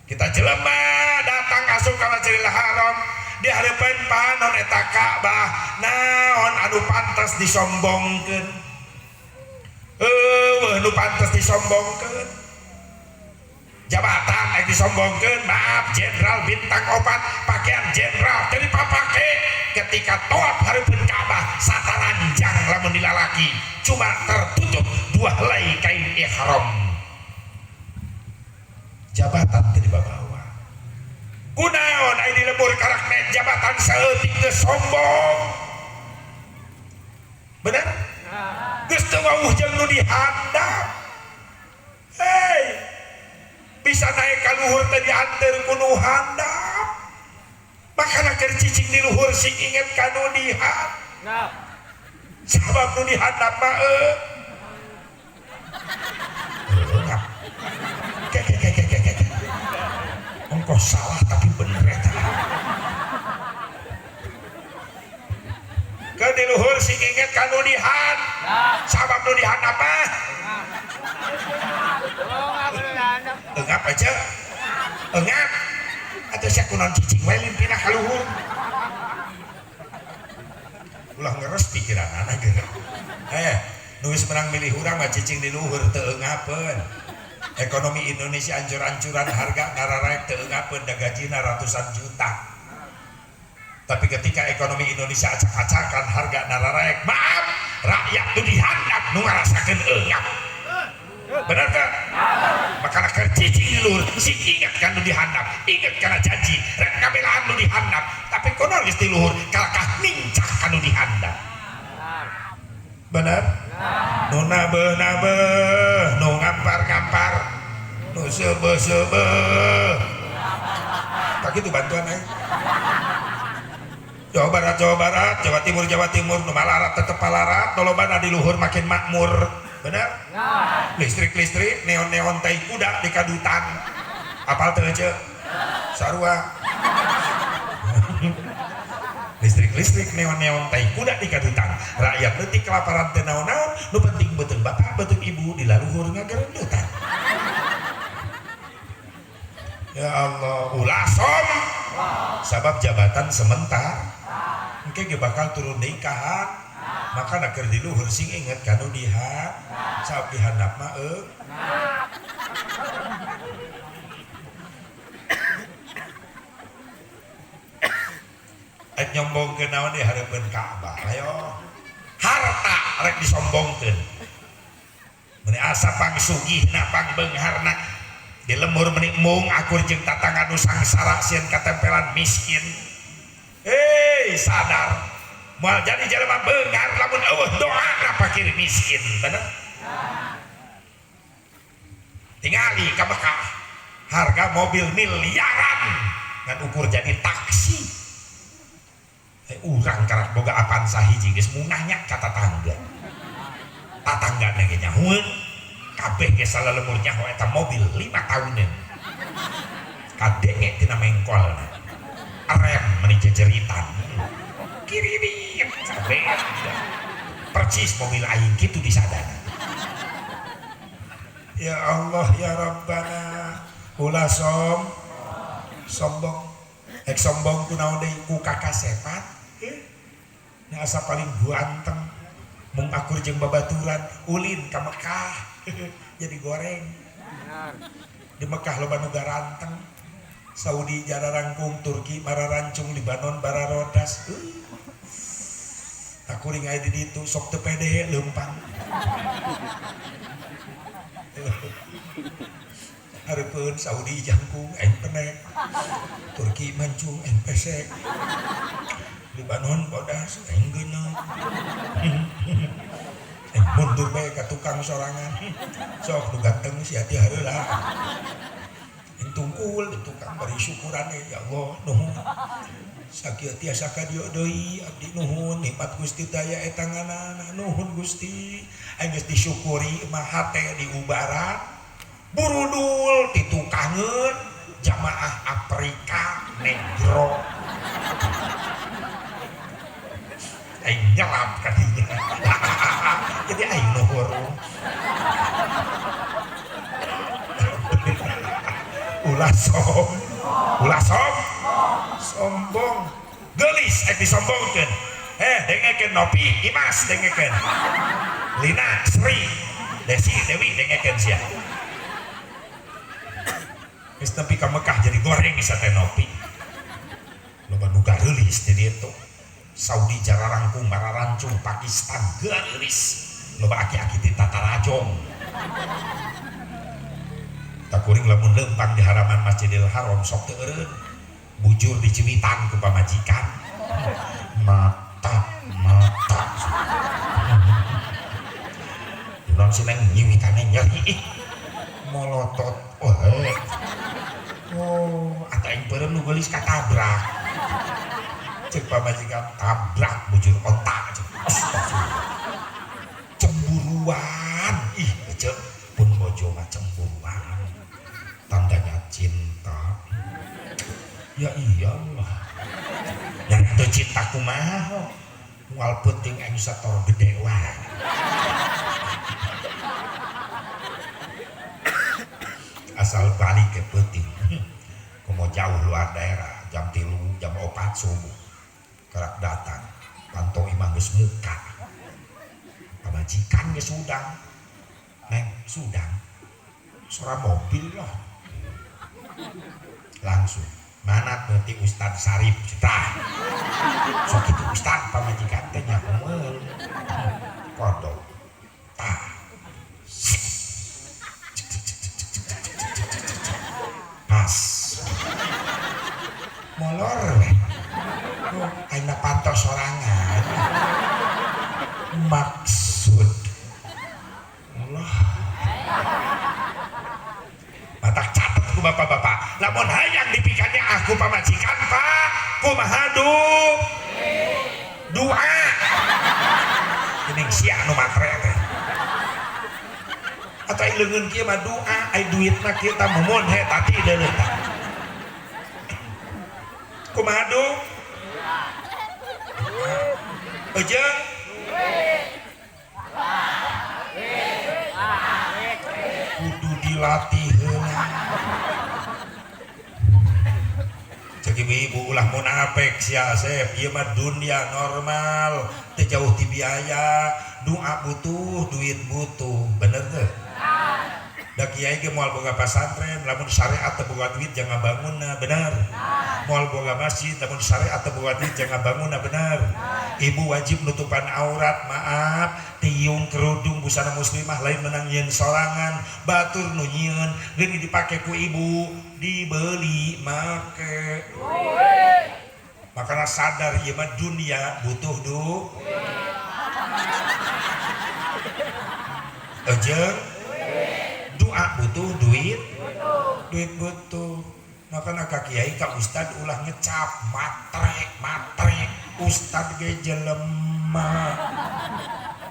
Kita jelema datang asup ka Masjidil Haram, di hareupeun panon eta Ka'bah, naon anu pantas disombongkeun? Eueuh nu pantas disombongkeun. Jabatan rek disombongkeun, maaf, jenderal bintang 4, pakaian jenderal teu dipapake ketika tawaf hareupeun Ka'bah sataranjang lamun dilalaki, cuma tertutup dua helai kain ihram. Jabatan teu dibawa. Kunaon aya di lembur karak naik jabatan saeutik geus sombong? Bener? Geus teu wawuh jeung nu dihandap. Hei, bisa naik ka luhur teh dianteur ku nu handap. Makana keur cicing di luhur sing inget ka nu dihandap. Sabab nu dihandap mah ngap. Ke ke ke ke ke ke. Ongkoh salah tapi bener eta. Ke di luhur sing inget ka nu dihandap. Sabab nu dihandap mah eungap aja. Eungap. Atuh sia kunaon cicing wae limpina ka luhur. Ulah ngeres pikiranana geura. Nu geus menang milih urang mah cicing di luhur teu eungapeun. Ekonomi Indonesia ancur-ancuran, harga ngararaek teu eungapeun, da gajina ratusan juta. Tapi ketika ekonomi Indonesia acak-acakan, harga nararaek, maaf, rakyat nu dihandap nu ngarasakeun eungap. Bener teu? Makana keur cicing di luhur, sing inget kan nu dihandap, inget kana janji, rek ngabelaan nu dihandap, tapi kono geus di luhur kalakah nincak ka nu dihandap. Bener? Nu nabeuh-nabeuh, nu ngampar-ngampar, nu seubeuh-seubeuh. Tak kitu bantuan aing. Jawa Barat, Jawa Barat, Jawa Timur, Jawa Timur, nu malarat tetep malarat, nu lobana di luhur makin makmur. Bener? Listrik-listrik, neon-neon tai kuda di kadutan. Apal teu ceu? Sarua. Listrik-listrik, neon-neon tai kuda di kadutan. Rakyat leutik kelaparan teu naon-naon, nu penting beuteung bapak, beuteung ibu di laluhur ngagerendutan. Ya Allah, ulah som. Sabab jabatan sementara. Engke ge bakal turun deui ka hak. Maka keur di luhur sing inget ka nu diha. Sabab dihandap mah eung. Rek nyombongkeun naon di hareupeun Ka'bah. Ayo. Harta rek disombongkeun. Meuni asa pangsugihna pangbeungharna. Di lemur meuni mung akur jeung tatangga nu sangsara sieun katempelan miskin. Hei, sadar. Moal jadi jelema beunghar lamun eueuh doana fakir miskin, bener? Tingali ka Mekah. Harga mobil miliaran ngan ukur jadi taksi. Urang karak boga Avanza hiji geus munahnya ka tatangga. Tatanggana ge nyahueun. Kabeh ge salalemur nyaho eta mobil 5 tahunan. Kadenge tina mengkolna. Rem meuni jejeritan. Kiririt kabeh. Percis mobil aing kitu disadana. Ya Allah ya Rabbana, ulah sombong. Ek sombong ku naon deui ku kakasepat. Nya asa paling ganteng. Mung akur jeung babaturan ulin ka Mekah. Jadi goreng. Di Mekah loba nu garanteng. Saudi jararangkung, Turki mararancung, Libanon bararodas. Takuring aya di ditu sok teu pede leumpang. Hareupeun Saudi jangkung aing penek. Turki mancung aing pesek. Libanon bodas aing geuneung. Mundur bae ka tukang sorangan. Sok nu ganteng sia ti hareula. Aing tungkul di tukang bari syukurane ya Allah nuhun. Sakieu tiasa ka dieu deui abdi nuhun nikmat Gusti daya eta nganana nuhun Gusti. Aing geus disyukuri mah hate diubaran. Burudul ditukangeun jamaah Afrika negro. Aing nyelap ka dinya. Jadi aing nu hurung. Ulah som, ulah som, sombong, geulis ek disombongkeun. Dengekeun Nopi, Imas dengekeun. Lina, Sri, Desi, Dewi dengekeun sia. Geus nepi ka Mekah jadi goreng sate Nopi. Loba nu gareulis di dieu. Saudi jararangkung mararancung, Pakistan gareulis. Loba aki-aki ti tatarajong. Takuring lamun leumpang di haraman Masjidil Haram sok teu eureun. Bujur dicewitan ku pamajikan. Mata mata. Urang si neng nyiwitane nyeri ih. Molotot. Oh. Oh, atuh aing peureum nu geulis katabrak. Cek pamajikan tabrak bujur otak. Astagfirullah. Cemburuan. Ih, cek pun bojo mah cemburuan. Tandanya cinta. Ya iyalah. Yang itu cinta kumaha. Moal penting aing setor gede wae. Asal balik ke penting. Komo jauh luar daerah jam 3 jam 4 subuh. Kerak datang pantau imah geus muka. Pamajikan geus sudang. Neng sudang. Suara mobil loh. Langsung mana nanti Ustad Sarip cita. Sok itu Ustad pamajikan teh nyahoeun. Kodok. Tah. Pas. Molor we. Ayeuna panto sorangan. Maksud Allah. Matak catet ku bapak-bapak. Lamun hayang dipikannya aku pamajikan pak, kumaha doa. Geuning sia nu matre teh. Atau leungeun kieu mah doa, ai duit mah kieu tah mumun he tati deuleu tah. Kumaha du? Ejeng kudu dilatih heula. Cek ibu-ibu ulah munafik sia Asep, ieu mah dunia normal, teu jauh ti biaya, doa butuh, duit butuh, bener teu? Da kiai ge moal boga pasantren, lamun syariat teu boga duit jangan bangunna, bener. Moal boga masjid, lamun syariat teu boga duit jangan bangunna, bener. Ibu wajib nutupan aurat, maaf, tiung kerudung busana muslimah lain menang nyieun sorangan, batur nu nyieun, geuni dipake ku ibu, dibeli make. Makana sadar ieu mah dunia butuh du. Ejeng doa butuh duit, duit butuh. Makana ka kiai ka ustad ulah ngecap matre matre ustad ge jelema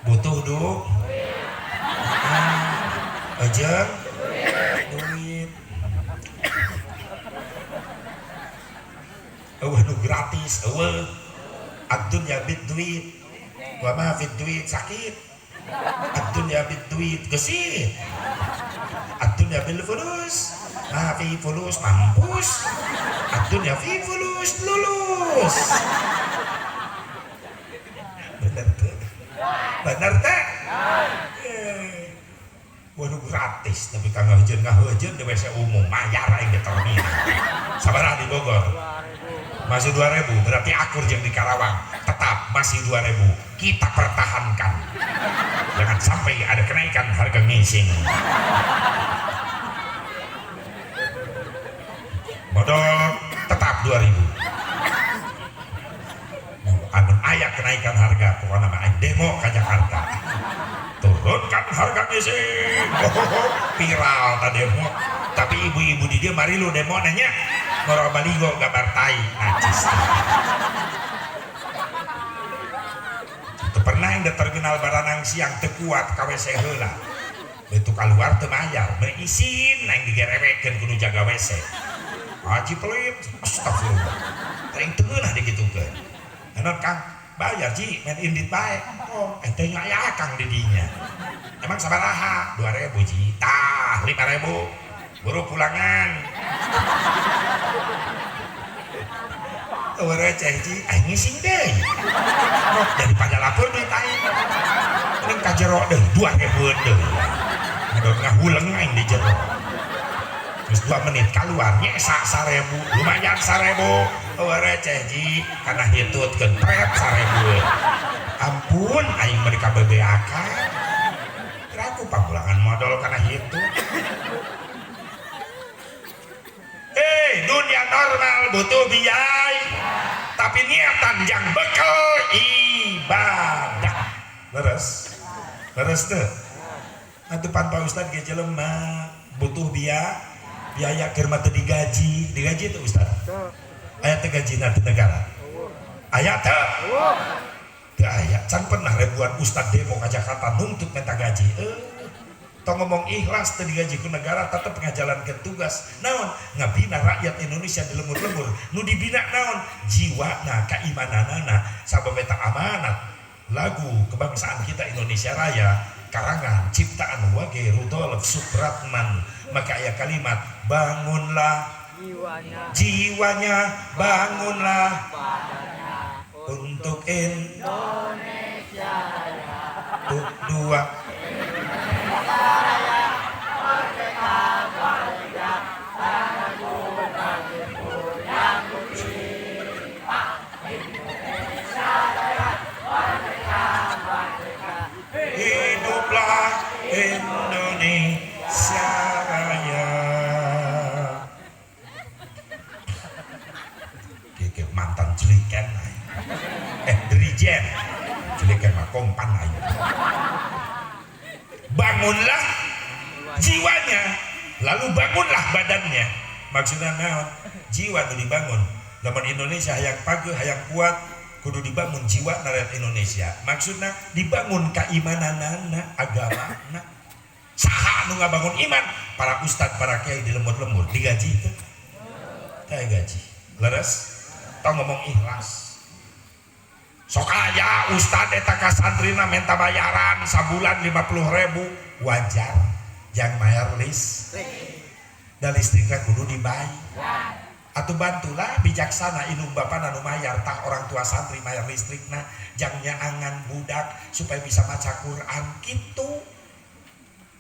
butuh du. Ejeng duit. Eueuh nu gratis eueuh. Ad-dunya bid duit. Wa ma fid duit sakit. Ad-dunya bid duit gesit. Ad-dunya bil fulus. Ma fi fulus mampus. Ad-dunya fi fulus lulus. Bener teh? Bener teh? Waduh gratis tapi kang ngahujeun di WC umum mayar aing di terminal. Sabaraha di Bogor? Masih 2000, berarti akur jeung di Karawang. Tetap masih 2000. Kita pertahankan. Jangan sampai ada kenaikan harga ngising. Modal tetap 2000. Amun aya kenaikan harga, pokoknya mah aing demo ke Jakarta. Turunkan harga ngising. Viral ta demo. Tapi ibu-ibu di dia mari lu demo nanya. Ngoro baligo gambar tai najis. Teu pernah yang di terminal Baranang siang teu kuat ka WC heula. Begitu keluar teu mayar, meuni isin aing digerewekeun kudu jaga WC. Haji pelit, astagfirullah. Teh teu ngeunah digitukeun. Anon Kang, bayar ji, main indit bae. Oh, ente aya Kang di dinya. Emang sabaraha? 2000 ji. Tah, 5000. Buru pulangan. Eueuh receh ji, aing ngising deui. Oh, daripada lapor duit aing. Mending ka jero deui, 2000 deui. Ngadon ngahuleng aing di jero. Terus 2 menit keluar nyesa 1000, lumayan 1000. Eueuh receh ji, kana hitutkeun pret 1000. Ampun aing mah di KBBAK. Kira aku pamulangan modal kana hitut. Dunia normal butuh biaya, tapi niatan jang bekal ibadah. Leres, leres tuh. Atuh pan Pak Ustad ge jelema butuh biaya, biaya keur mah teu digaji, digaji teu Ustad? Aya teu gajina teu negara? Aya teu? Teu aya. Can pernah ribuan Ustad demo ka Jakarta nuntut minta gaji. Tong ngomong ikhlas teu digaji ku negara tetep ngajalankeun tugas. Naon? Ngabina rakyat Indonesia di lembur-lembur. Nu dibina naon? Jiwana, keimananana. Sabab eta amanat lagu kebangsaan kita Indonesia Raya karangan ciptaan Wage Rudolf Supratman, maka aya kalimat bangunlah jiwanya, jiwanya, bangunlah badannya untuk Indonesia Raya. Untuk dua. Raya, merdeka, merdeka, tanahku negeriku yang kucinta. Indonesia Raya, merdeka, merdeka. Hiduplah Indonesia Raya. Kieu mantan jeliken aing. Eh, dirijen. Jeliken mah kompan aing. Bangunlah jiwanya, lalu bangunlah badannya. Maksudnya naon? Jiwa nu dibangun. Lamun Indonesia hayang pageuh, hayang kuat, kudu dibangun jiwa rakyat Indonesia. Maksudnya dibangun keimananana, agamana. Saha anu ngabangun iman? Para ustad, para kiai di lembur-lembur digaji itu. Kayak gaji. Leres? Tong ngomong ikhlas. Sok aya ustad eta ka santrina minta bayaran sabulan 50.000, wajar. Jang bayar listrik. Da listrikna kudu dibayar. Atuh bantulah bijaksana indung bapana nu mayar, tah orang tua santri mayar listrikna jang nyaangan budak supaya bisa maca Quran gitu.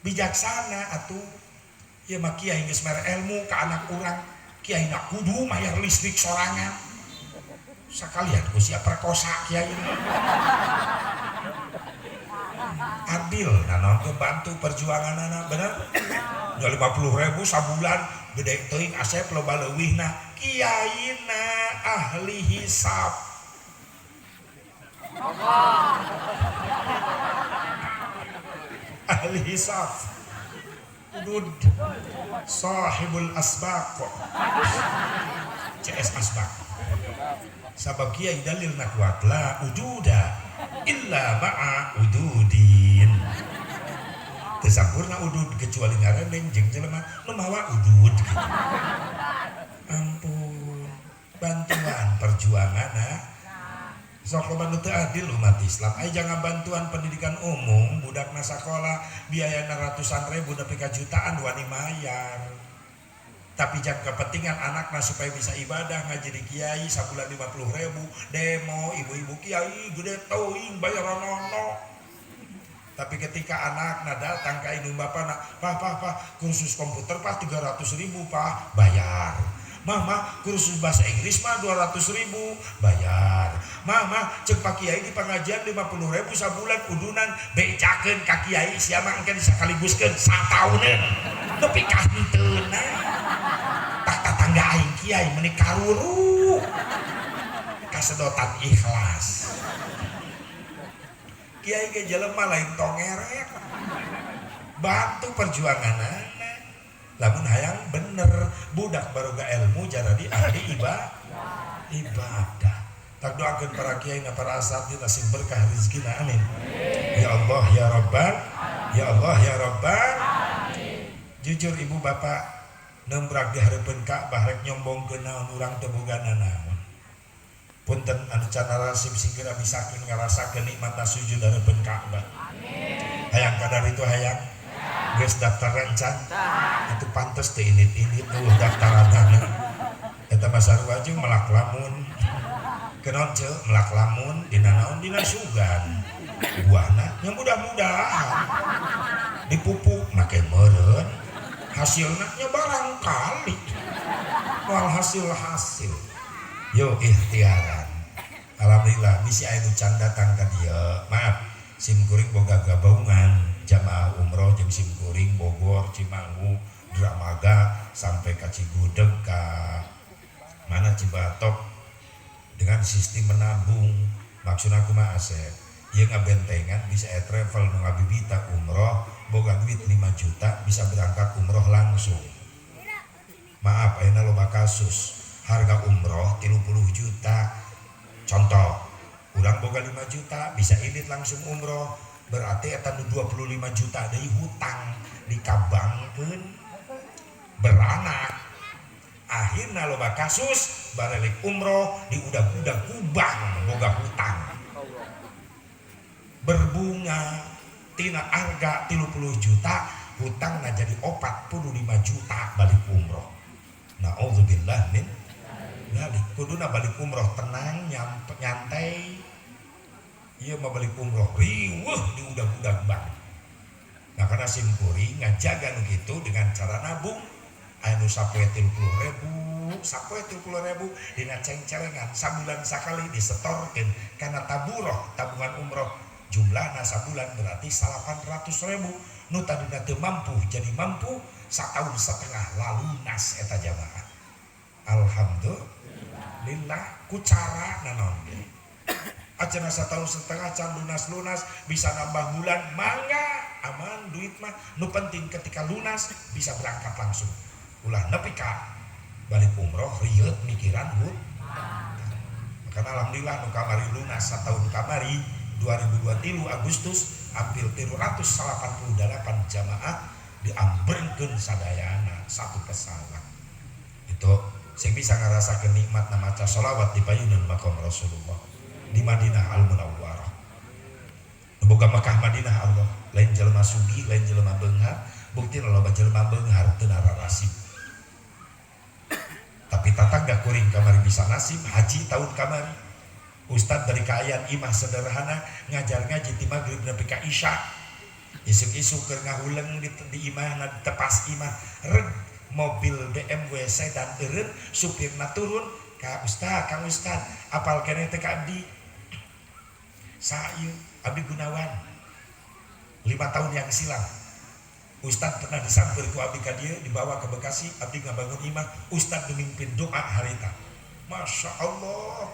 Bijaksana atuh. Ieu mah kiai geus mere ilmu ka anak urang, kiai na kudu mayar listrik sorangan. Sakalian ku sia perkosa kiai ini. Adil, nah naon bantu perjuanganana, bener? Nya 50.000 sabulan gede teuing asep loba leuwihna, kiaina ahli hisab. Ahli hisab. Udud sahibul asbaq. CS asbaq. Sabab kiai dalilna kuat la ujuda illa ma'a ududin. Teu sampurna udud kecuali ngarendeng jeung jelema nu mawa udud gitu. Ampun, bantuan perjuangan ha. Sok loba nu teu adil umat Islam. Aya jangan bantuan pendidikan umum budakna sakola biayana ratusan ribu nepi ka jutaan wani mayar. Tapi jang kepentingan anakna supaya bisa ibadah ngaji di kiai sabulan 50.000 demo ibu-ibu kiai gede teuing bayaranana. Tapi ketika anakna datang ka indung bapana, "Pah, pah, pah, kursus komputer pah 300.000 pah, bayar. Mama, kursus bahasa Inggris mah 200.000, bayar. Mama, cek Pak Kiai di pengajian 50.000 sabulan udunan, bejakeun ka kiai sia mah engke disakaliguskeun satauneun. Nepi ka henteuna. Tah tatangga aing kiai meuni karuru. Kasedotan ikhlas. Kiai ge jelema lain tongeret. Bantu perjuanganana. Lamun hayang bener budak baroga ilmu jadi ahli ibadah. Tak doakeun para kiai na para asatidz sing berkah rezekina, amin. Ya Allah ya Rabbal, ya Allah ya Rabbal. Jujur ibu bapak nembrak di hareupeun Ka'bah rek nyombongkeun naon urang teu boga nanaon. Punten anu can narasib sing geura misakeun ngarasakeun nikmatna sujud hareupeun Ka'bah. Hayang kadar itu hayang. Geus daftar encan. Itu pantes teu init-init eueuh daftaranana. Eta mah sarua jeung melak lamun. Kenaon ceu melak lamun dina naon dina sugan. Buahna nya mudah-mudahan dipupuk make meureun hasilna nya barangkali. Moal hasil-hasil. Yo ikhtiaran. Alhamdulillah bisi aya nu can datang ka dieu. Maaf, sim kuring boga gabungan jamaah umroh jeung sim kuring Bogor, Cimanggu, Dramaga sampai ka Cigudeg ka mana Cibatok dengan sistem menabung. Maksudna kumaha Asep? Ieu ngabentengan bisa aya travel nu ngabibita umroh boga duit 5 juta bisa berangkat umroh langsung. Maaf ayeuna loba kasus harga umroh 30 juta. Contoh, urang boga 5 juta bisa indit langsung umroh, berarti eta nu 25 juta deui hutang dikabangkeun beranak. Akhirna Akhirna loba kasus baralik umroh diudag-udag ku bank boga hutang berbunga tina harga 30 juta, hutangna jadi 45 juta balik umroh. Naudzubillah min dzalik. Kuduna balik umroh tenang, nyantai. Ieu mah balik umroh riweuh diudag-udag bank. Nah, karena simkuring ngajaga nu kitu dengan cara nabung. Anu sapoe 30.000, sapoe 30.000 dina ceng-celengan sabulan sakali disetorkeun kana taburoh, tabungan umroh. Jumlahna sabulan berarti 800.000. Nu tadina teu mampu jadi mampu, satahun setengah lalunas eta jamaah. Alhamdulillah ku cara nanaon ge. Acana setahun setengah can lunas-lunas bisa nambah bulan, mangga aman duit mah. Nu penting ketika lunas bisa berangkat langsung. Ulah nepi ka balik umroh rieut mikiran hut. Makana alhamdulillah nu kamari lunas satahun kamari 2023 Agustus hampir 388 jamaah diamberkeun sadayana satu pesawat. Itu sing bisa ngarasakeun nikmatna maca sholawat di payunan makom Rasulullah di Madinah Al Munawwarah. Boga Mekah Madinah Allah, lain jelema sugih, lain jelema beunghar, buktina loba jelema beunghar teu nararasib. Tapi tatangga kuring kamari bisa nasib haji tahun kamari. Ustad dari kaayaan imah sederhana ngajar ngaji ti maghrib nepi ka isya. Isuk-isuk keur ngahuleng di imah na tepas imah reg mobil BMW sedan eureun, supirna turun ka ustad, kang ustad apal keneh teh ka abdi? Saha ieu? Abdi Gunawan. 5 tahun yang silam Ustad pernah disamper ku abdi ka dieu, dibawa ke Bekasi, abdi ngabangun imah, Ustad memimpin doa harita. Masya Allah.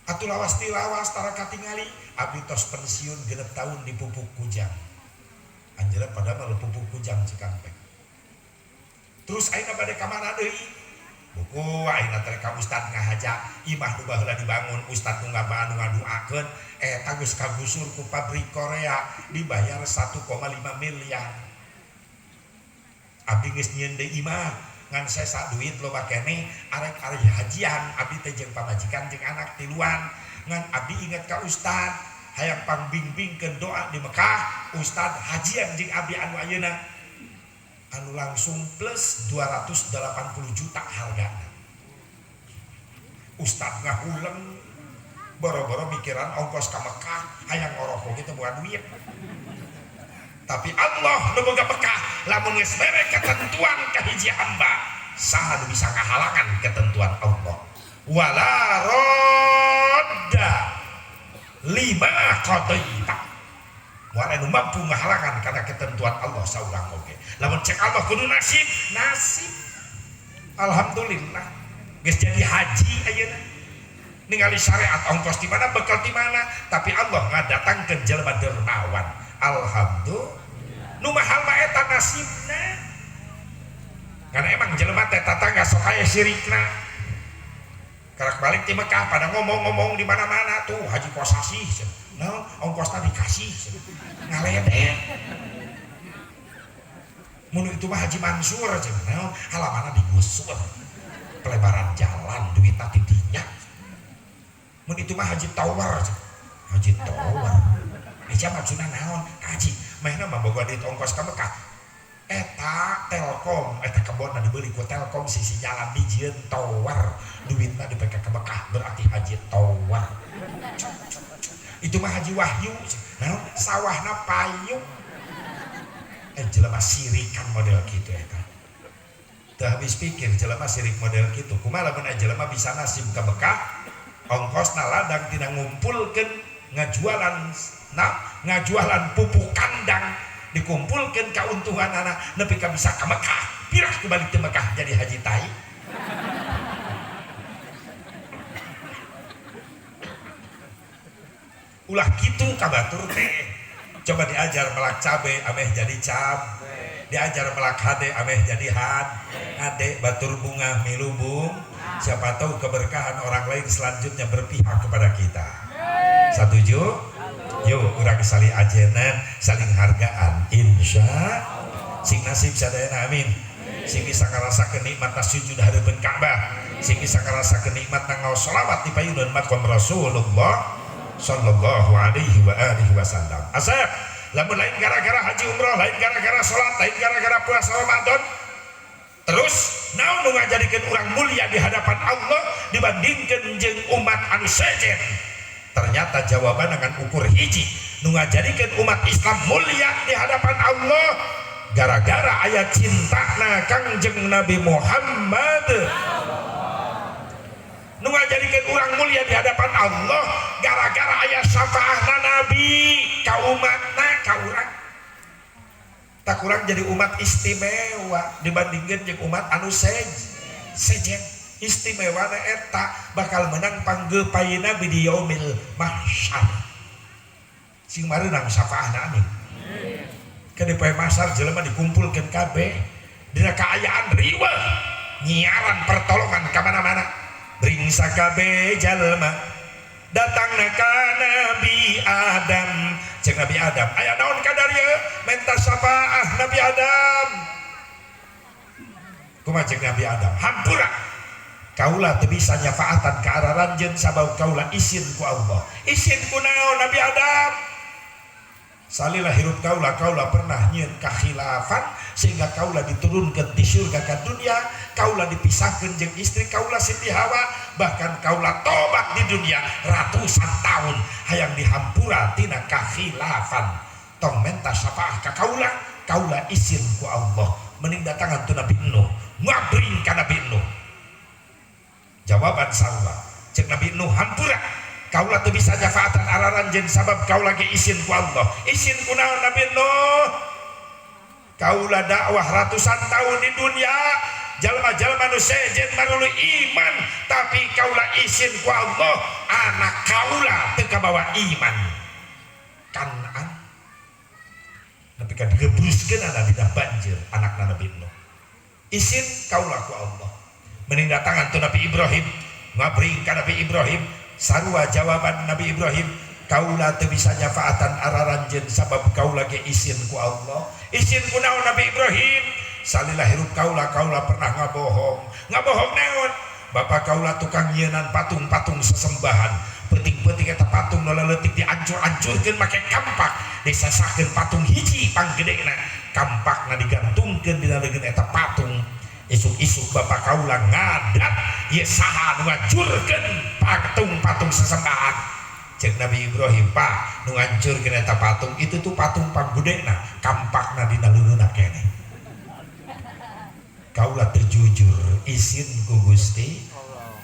Atuh lawas ti lawas tara katingali, abdi tos pensiun 6 tahun di Pupuk Kujang. Anjeunna pada mah Pupuk Kujang Cikampek. Terus ayeuna bade ka mana deui? Buku ayeuna teh ka ustad ngahaja imah nu baheula dibangun ustad nu ngabanu ngaduakeun eta geus kagusur ku pabrik Korea dibayar 1,5 miliar. Abdi geus nyieun deui imah ngan sesa duit loba keneh arek arek hajian abdi teh jeung pamajikan jeung anak tiluan ngan abdi inget ka ustad hayang pangbimbingkeun doa di Mekah ustad hajian jeung abdi anu ayeuna anu langsung plus 280 juta hargana. Ustad ngahuleng boro-boro mikiran ongkos ka Mekah hayang ngorokok gitu bukan duit. Tapi Allah nu boga Mekah lamun geus mere ketentuan ka hiji hamba saha nu bisa ngahalangan ketentuan Allah. Wala radda lima qadaita. Moal anu mampu ngahalangan karena ketentuan Allah saurang oge. Lamun cek Allah kudu nasib, nasib. Alhamdulillah geus jadi haji ayeuna. Ningali syariat ongkos di mana bekal di mana, tapi Allah ngadatangkeun jelema dermawan. Alhamdulillah. Nu mahal mah eta nasibna. Karena emang jelema teh tatangga sok aya sirikna. Karak balik di Mekah pada ngomong-ngomong di mana-mana tuh haji kosasih. Naon ongkosna dikasih. Ngaledek. Mun itu mah Haji Mansur cenah naon halamanna digusur. Pelebaran jalan duitna ti dinya. Mun itu mah Haji Tower cenah. Haji Tower. Eja maksudna naon? Haji mehna mah boga duit ongkos ka Mekah. Eta Telkom, eta kebonna dibeli ku Telkom sisi jalan dijieun tower, duitna dipake ka Mekah berarti Haji Tower. Itu mah Haji Wahyu, naon sawahna payu. Jelema sirikan model kitu eta. Teu habis pikir jelema sirik model kitu. Kumaha lamun aya jelema bisa nasib ka Mekah, ongkosna ladang tina ngumpulkeun ngajualan na ngajualan pupuk kandang dikumpulkeun kauntunganana nepi ka bisa ka Mekah, pirah kebalik ke Mekah jadi haji tai. Ulah kitu ka batur teh. Coba diajar melak cabe ameh jadi cap, diajar melak hade ameh jadi had, hade batur bunga milubung. Siapa tahu keberkahan orang lain selanjutnya berpihak kepada kita. Setuju? Yuk urang saling ajenan, saling hargaan, insya sing nasib sadayana, amin. Sing bisa ngarasakeun nikmatna sujud hareupeun Ka'bah, sing bisa ngarasakeun nikmatna ngaos sholawat di payuneun makom Rasulullah sallallahu alaihi wa alihi wasallam. Asep, lamun lain gara-gara haji umroh, lain gara-gara salat, lain gara-gara puasa Ramadan, terus naon nu ngajadikeun urang mulia di hadapan Allah dibandingkeun jeung umat anu sejen? Ternyata jawaban dengan ukur hiji, nu ngajadikeun umat Islam mulia di hadapan Allah gara-gara aya cintana Kangjeng Nabi Muhammad. Nu ngajadikeun urang mulia di hadapan Allah gara-gara aya syafaahna Nabi ka umatna, ka urang. Tak kurang jadi umat istimewa dibandingkan jeung umat anu sejen. Istimewa na eta bakal menang panggepai Nabi di yaumil mahsyar. Sing mareunang syafaahna, amin. Ke di poe mahsyar jelema dikumpulkeun kabeh dina kaayaan riweuh, nyiaran pertolongan ka mana-mana, ringsa kabeh jalma. Datangna ka Nabi Adam. Cek Nabi Adam, "Aya naon kadarieu menta syafaah?" Nabi Adam, kumaha cek Nabi Adam? "Hampura, kaula teu bisa nyafaatan ka araranjeun sabab kaula isin ku Allah." "Isin ku naon, Nabi Adam?" "Salila hirup kaula, kaula pernah nyieun kakhilafan sehingga kaula diturunkan di surga ke dunia, kaula dipisahkan jeung istri kaula Siti Hawa, bahkan kaula tobat di dunia ratusan tahun hayang dihampura tina kakhilafan. Tong menta syafaah ka kaula, kaula isin ku Allah." Mending datangan tu Nabi Nuh, ngabring ka Nabi Nuh, jawaban sarua. Cek Nabi Nuh, "Hampura, kaula teu bisa nyafaatan araranjeun sabab kaula ge isin ku Allah." "Isin ku naon, Nabi Nuh?" "Kaula dakwah ratusan tahun di dunia, jalma-jalma nu sejen marulu iman, tapi kaula isin ku Allah, anak kaula teu kabawa iman." Kan'an nepi ka digebruskeun dina banjir anakna Nabi Nuh. Isin kaula ku Allah. Mending datangan tu Nabi Ibrahim, ngabring ka Nabi Ibrahim, sarua jawaban Nabi Ibrahim, "Kaula teu bisa nyafaatan araranjeun sabab kaula ge isin ku Allah." "Isin ku naon, Nabi Ibrahim?" "Salila hirup kaula, kaula pernah ngabohong." "Ngabohong naon?" "Bapak kaula tukang nyienan patung-patung sesembahan. Peuting-peuting eta patung nu leutik diancur-ancurkeun make kampak, disasakeun patung hiji panggedena, kampakna digantungkeun dina leungeun eta patung. Isuk-isuk bapak kaula ngadat, ieu saha nu ngancurkeun patung-patung sesembahan?" Cek Nabi Ibrahim, "Pak, nu ngancurkeun eta patung itu tuh patung panggedena, kampakna dina leungeunna keneh. Kaula terjujur isin ku Gusti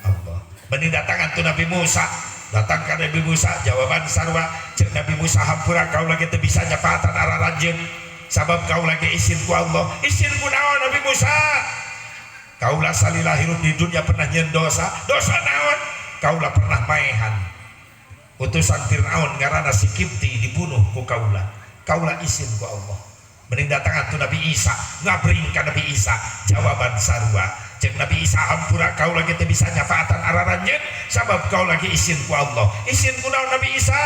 Allah." Mending datangan tu Nabi Musa. Datang ka Nabi Musa, jawaban sarua. Cek Nabi Musa, "Hampura, kaula ge teu bisa nyafaatan araranjeun sabab kaula ge isin ku Allah." "Isin ku naon, Nabi Musa?" "Kaula salila hirup di dunia pernah nyieun dosa." "Dosa naon?" "Kaula pernah maehan utusan Fir'aun ngaranna si Kipti, dibunuh ku kaula. Kaula isin ku Allah." Mending datangan tu Nabi Isa, ngabring ka Nabi Isa, jawaban sarua. Cek Nabi Isa, "Hampura, kaula ge teu bisa nyafaatan araranjeun sabab kaula ge isin ku Allah." "Isin ku naon, Nabi Isa?"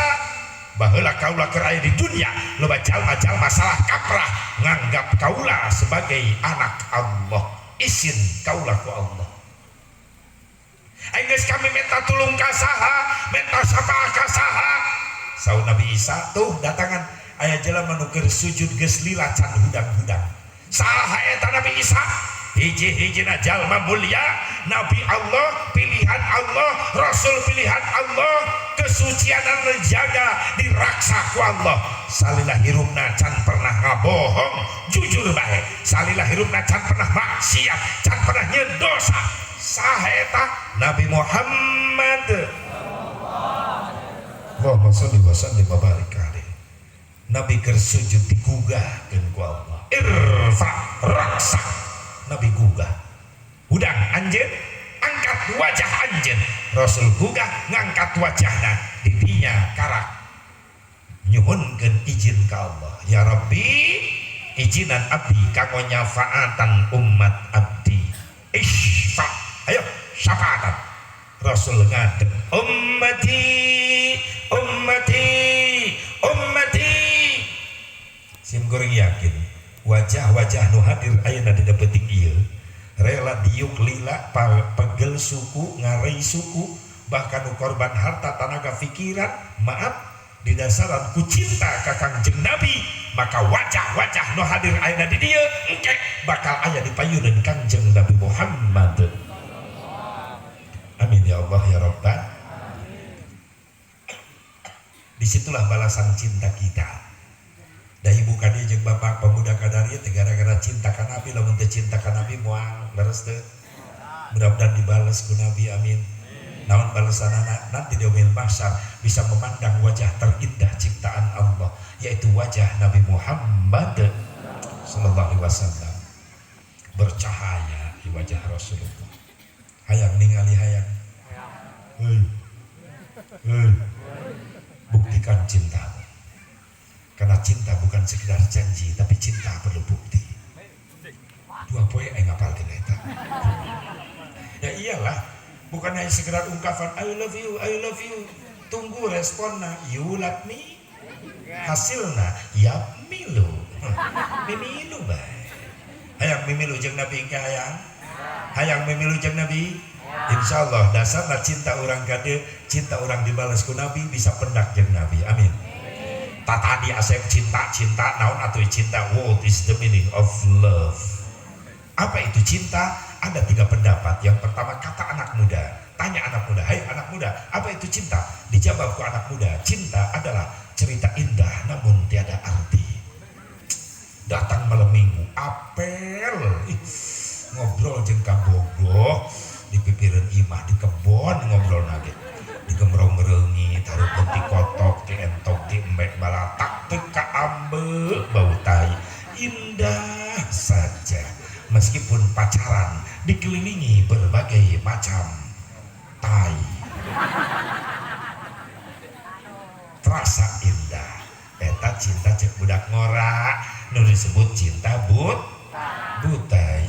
"Baheula kaula keur aya di dunia, loba jalma-jalma salah kaprah nganggap kaula sebagai anak Allah. Isin kaula ku Allah. Geus kami minta tulung ka saha, minta syafaat ka saha?" Saur Nabi Isa, "Tuh datangan, aya jelema nu keur sujud geus lila can hudang-hudang." Saha eta, Nabi Isa? Hiji-hijina jalma mulia, Nabi Allah, pilihan Allah, Rasul pilihan Allah, kesucian dijaga, diraksa ku Allah. Salila hirupna can pernah ngabohong, jujur bae. Salila hirupna can pernah maksiat, can pernah nyieun dosa. Saha eta? Nabi Muhammad. Allahumma sholli wa sallim wa barik alaihi. Nabi keur sujud digugahkeun ku Allah, "Irfa ra'sak." Nabi gugah, "Hudang anjeun, angkat wajah anjeun." Rasul gugah, ngangkat wajahna, didinya karak nyuhunkeun izin ka Allah, "Ya Rabbi, izinan abdi kanggo nyafaatan umat abdi. Isfa, ayo syafaatan." Rasul ngadeg, "Ummati, ummati, ummati." Sim kuring yakin. Wajah-wajah nu hadir ayeuna dina peuting ieu rela diuk lila pegel suku ngarei suku bahkan nu korban harta tanaga pikiran maaf didasaran ku cinta ka Kangjeng Nabi maka wajah-wajah nu hadir ayeuna di dieu engke bakal aya di payuneun Kangjeng Nabi Muhammad. Amin ya Allah ya Rabbal. Disitulah balasan cinta kita. Da ibu ka dieu jeung bapak pemuda kadaria teh gara-gara cinta ka Nabi, lamun teu cinta ka Nabi moal leres teu. Mudah-mudahan dibales ku Nabi, amin. Naon balasanana nanti di yaumil mahsyar bisa memandang wajah terindah ciptaan Allah, yaitu wajah Nabi Muhammad sallallahu alaihi wasallam. Bercahaya di wajah Rasulullah. Hayang ningali hayang. Hei. Hei. Buktikan cintamu. Karena cinta bukan sekedar janji, tapi cinta perlu bukti. Dua poe aing ngapalkeun eta. Ya iyalah, bukan hanya sekedar ungkapan I love you, I love you. Tunggu responnya, you love me. Hasilna, ya milu. Mimilu bae. Hayang mimilu jeung Nabi engke hayang. Hayang mimilu jeung Nabi. Insyaallah dasarna cinta urang ka dieu, cinta urang dibales ku Nabi bisa pendak jeung Nabi. Amin. Tadi asep cinta-cinta naon atuh cinta, what is the meaning of love? Apa itu cinta? Ada tiga pendapat. Yang pertama kata anak muda. Tanya anak muda, hai anak muda, apa itu cinta? Dijawab ku anak muda, cinta adalah cerita indah namun tiada arti. Datang malam minggu, apel, ih, ngobrol jeung kabogoh di pipireun imah di kebon ngobrol nage. Di gemrong reungit, hareupeun ti kotok, ti entok, ti embek balatak, teu kaambe bau tai. Indah saja meskipun pacaran dikelilingi berbagai macam tai. Terasa indah. Eta cinta cek budak ngora nu disebut cinta butai.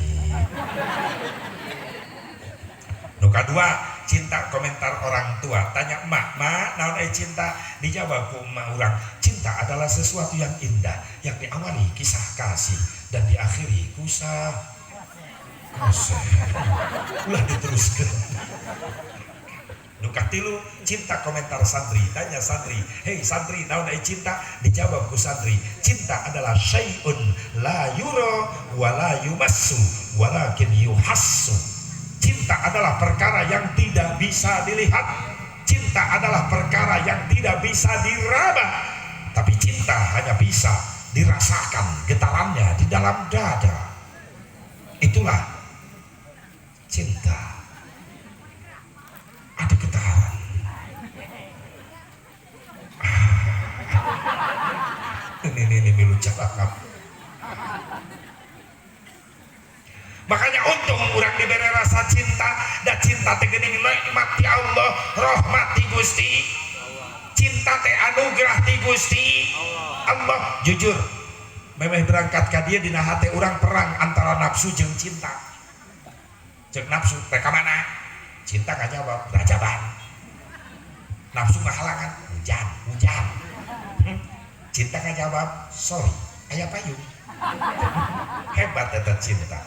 Nu kadua, cinta komentar orang tua. Tanya emak, "Mak, naon euy cinta?" Dijawab ku emak urang, "Cinta adalah sesuatu yang indah yang diawali kisah kasih dan diakhiri kusah kasih." Ulah diteruskeun. Nu katilu, cinta komentar santri. Tanya santri, "Hei santri, naon euy cinta?" Dijawab ku santri, "Cinta adalah syai'un la yura wa la yumassu walakin yuhassu." Cinta adalah perkara yang tidak bisa dilihat. Cinta adalah perkara yang tidak bisa diraba. Tapi cinta hanya bisa dirasakan getarannya di dalam dada. Itulah cinta. Ada getaran. Ini milu cakap. Makanya untung urang diberi rasa cinta, dan cinta teh geuning nikmat ti Allah, rahmat ti Gusti. Cinta teh anugerah ti Gusti Allah. Jujur, memeh berangkat ka dieu dina hate urang perang antara nafsu jeung cinta. Ceuk nafsu rek ka mana? Cinta ngajawab rajaban. Nafsu ngahalangan hujan, hujan. Cinta ngajawab sorry, aya payung. Hebat eta cinta.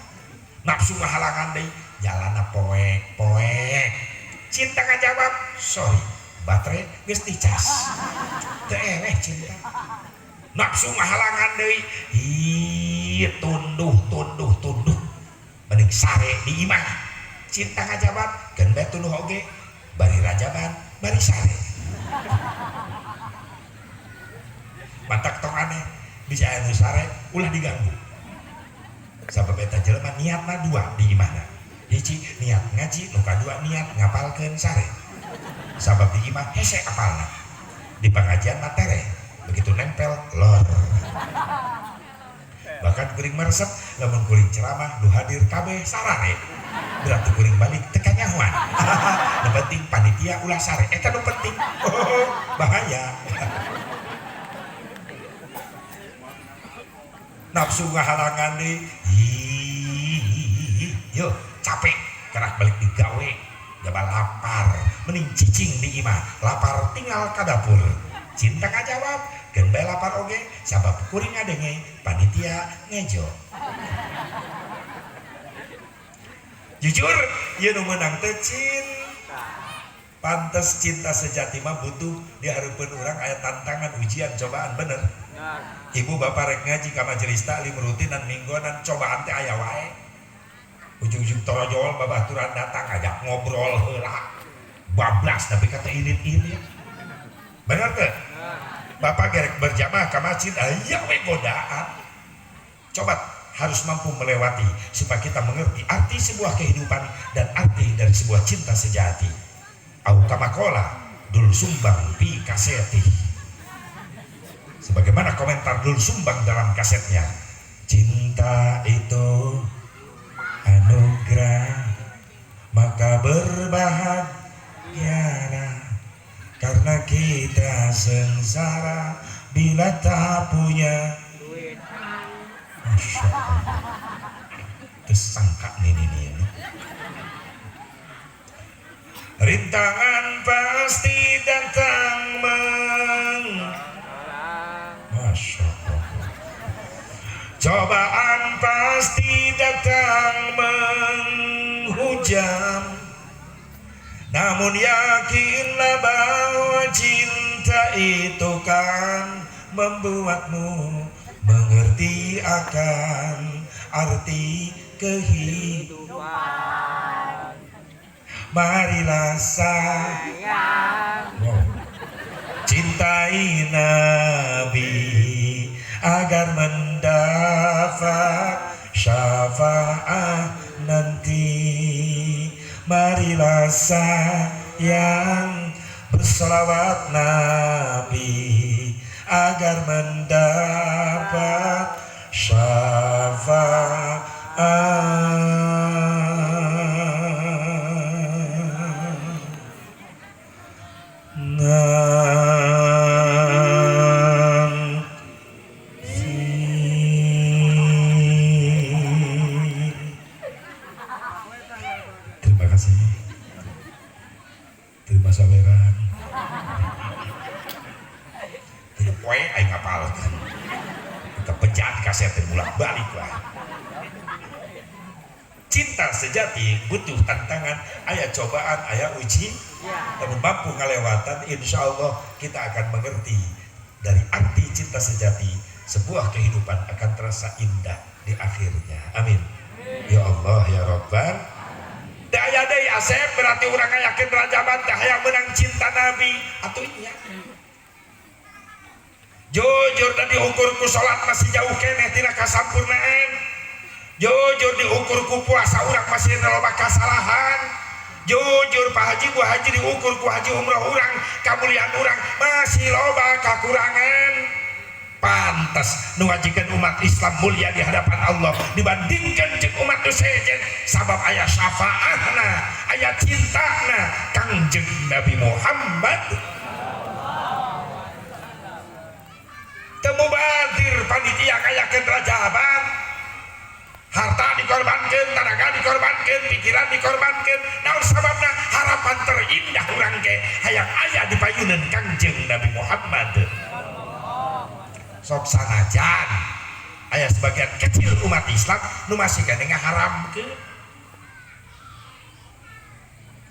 Nafsu ngahalangan deui, jalana poek poek. Cinta ngajawab sorry, baterai geus dicas. Teu eleh cinta. Nafsu ngahalangan deui, ih tunduh tunduh tunduh. Mending sare di imah. Cinta ngajawab keun bae tunduh oge, bari rajaban, bari sare. Matak tong aneh, bisa anu sare ulah diganggu. Sabab eta jelema niatna dua di imahna. Hiji niat ngaji, nu kadua niat ngapalkeun sare. Sabab di imah hese apalna. Di pengajian mah tereh, begitu nempel lor. Bahkan kuring meresep lamun kuring ceramah nu hadir kabeh sarare. Berarti kuring balik teu kanyahoan. Nu penting panitia ulah sare, eta nu penting. Oh, bahaya. Nafsu ngahalangan deui. Yo capek kerak balik digawe jaba lapar mending cicing di imah lapar tinggal ka dapur. Cinta ngajawab, keun bae lapar oge sabab kuring ngadenge panitia ngejo. Jujur, ieu nu meunang teh cinta. Pantes cinta sejati mah butuh di hareupeun urang aya tantangan, ujian, cobaan, bener. Ibu bapak rek ngaji ka majelis taklim rutinan mingguanan cobaan teh aya wae. Ujung-ujung torojol babaturan datang ajak ngobrol heula. Bablas tapi kata irit-irit. Bener teh? Bapak gerek berjamaah ka masjid aya we godaan. Coba harus mampu melewati supaya kita mengerti arti sebuah kehidupan dan arti dari sebuah cinta sejati. Au kamakola Dul Sumbang pi kaseti. Sebagaimana komentar Dul Sumbang dalam kasetnya, cinta itu anugerah, maka berbahagialah karena kita sengsara bila tak punya duit. Masya Allah, tersangka nih. Rintangan pasti datang Masya Allah. Cobaan pasti datang menghujam. Namun yakinlah bahwa cinta itu kan membuatmu mengerti akan arti kehidupan. Marilah sayang, cintai Nabi agar mendapat syafaat nanti. Marilah sayang bersolawat Nabi agar mendapat syafaat. Terima kasih. Terima saweran. Tidak poe aing ngapalkeun. Kita pejaat kaset bolak-balik lah. Cinta sejati butuh tantangan, aya cobaan, aya uji. Namun mampu ngalewatan, insya Allah kita akan mengerti dari arti cinta sejati. Sebuah kehidupan akan terasa indah di akhirnya. Amin. Ya Allah ya Rabbal. Daya deui asep berarti urang ngayakeun rajaban teh hayang menang cinta Nabi atuh nya. Jujur dan diukur ku salat masih jauh keneh tina kasampurnaan. Jujur diukur ku puasa urang masih loba kasalahan. Jujur Pak Haji Bu Haji diukur ku haji umroh urang kamuliaan urang masih loba kakurangan. Pantas nu ngajikeun umat Islam mulia di hadapan Allah dibandingkan jeung umat nu sejen sabab aya syafaatna, aya cintana Kangjeng Nabi Muhammad. Teu mubadir panitia ngayakeun rajaban, harta dikorbankeun, tenaga dikorbankeun, pikiran dikorbankeun. Naon sababna? Harapan terindah urang ge hayang aya di payuneun Kangjeng Nabi Muhammad. Sok sanajan aya sebagian kecil umat Islam nu masih keneh ngaharamkeun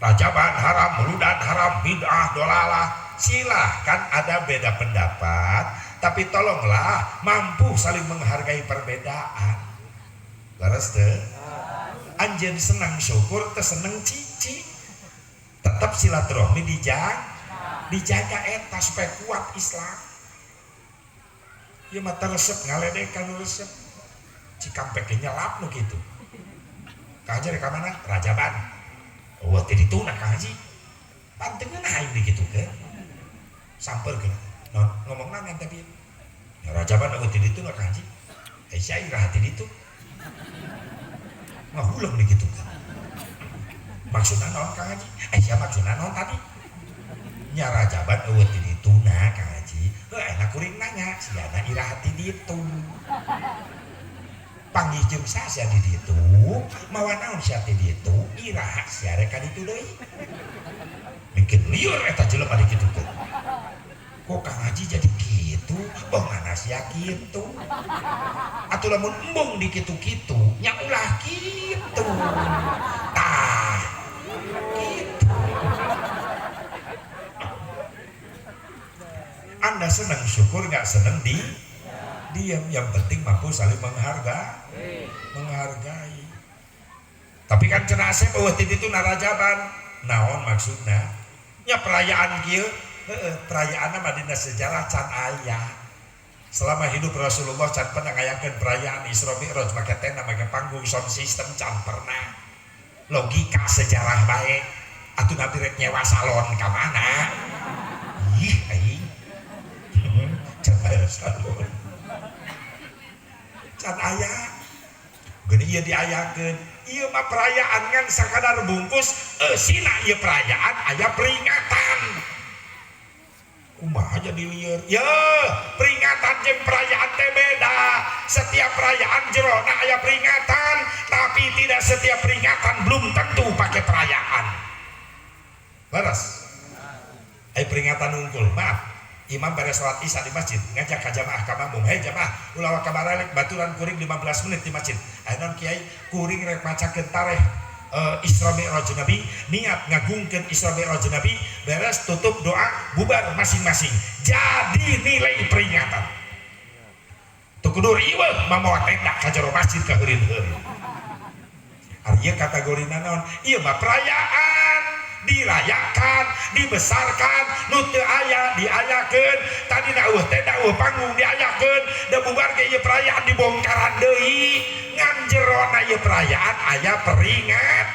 rajaban haram, muludan haram, bid'ah, dolalah. Silahkan ada beda pendapat, tapi tolonglah mampu saling menghargai perbedaan. Leres teu? Anjeun senang syukur teu seneng cici. Tetap silaturahmi dijaga eta supaya kuat Islam. Ieu mah resep ngaledekan resep. Cikampek ge nyelap nu kitu. Ka haji rek ka mana? Rajaban. Eueuh teh dituna ka haji. Pantengeun aing dikitukeun. Sampeurkeun. Non ngomong naon teh bieu? Ya rajaban eueuh teh dituna ka haji. Eh sia iraha teh ditu. Ngahuleng dikitukeun. Maksudna naon Kang Haji? Eh sia maksudna naon tadi? Nya rajaban eueuh teh dituna Kang Haji. Heuh enak kuring nanya, siana iraha ti ditu. Panggih jeung saha sia di ditu? Mawa naon sia ti ditu? Iraha sia rek ka ditu deui? Mungkin liur eta jelema dikitukeun. Kok Kang Haji jadi gitu? Bongan sia kitu. Atuh lamun embung di kitu-kitu, nya ulah kitu. Tah. Gitu. Anda senang syukur, nggak senang di diam. Yang penting mampu saling menghargai, menghargai. Tapi kan cenah Asep eueuh ti ditu narajaban. Naon maksudna? Nya perayaan kieu, heeh, perayaanna mah dina sejarah can aya. Selama hidup Rasulullah can pernah ngayakeun perayaan Isra Mi'raj make tenda, make panggung, sound system, can pernah. Logika sejarah bae. Atuh Nabi rek nyewa salon ka mana? Ih, aing. Can aya salon. Can aya. Geuning ieu diayakeun. Ieu mah perayaan ngan sakadar bungkus, eusina ieu perayaan aya peringatan. Kumaha jadi lieur? Ya, peringatan jeung perayaan teh beda. Setiap perayaan jerona aya peringatan, tapi tidak setiap peringatan belum tentu pakai perayaan. Leres. Aya peringatan unggul, maaf. Imam beres sholat isya di masjid, ngajak ka jamaah ka makmum, "Hei jamaah, ulah waka baralik, baturan kuring 15 menit di masjid." Aya naon, Kiai? Kuring rek macakeun tareh Isra Mi'raj Nabi, niat ngagungkeun Isra Mi'raj Nabi, beres tutup doa, bubar masing-masing. Jadi nilai peringatan. Teu kudu riweuh mamawa tenda ka jero masjid ka heurin-heurin. Ari ieu kategorina naon? Ieu mah perayaan, dirayakan, dibesarkan, nu teu aya diayakeun, tadina eueuh tenda, eueuh panggung diayakeun, da bubar ge ieu perayaan dibongkaran deui. Ngan jerona ieu perayaan aya peringat.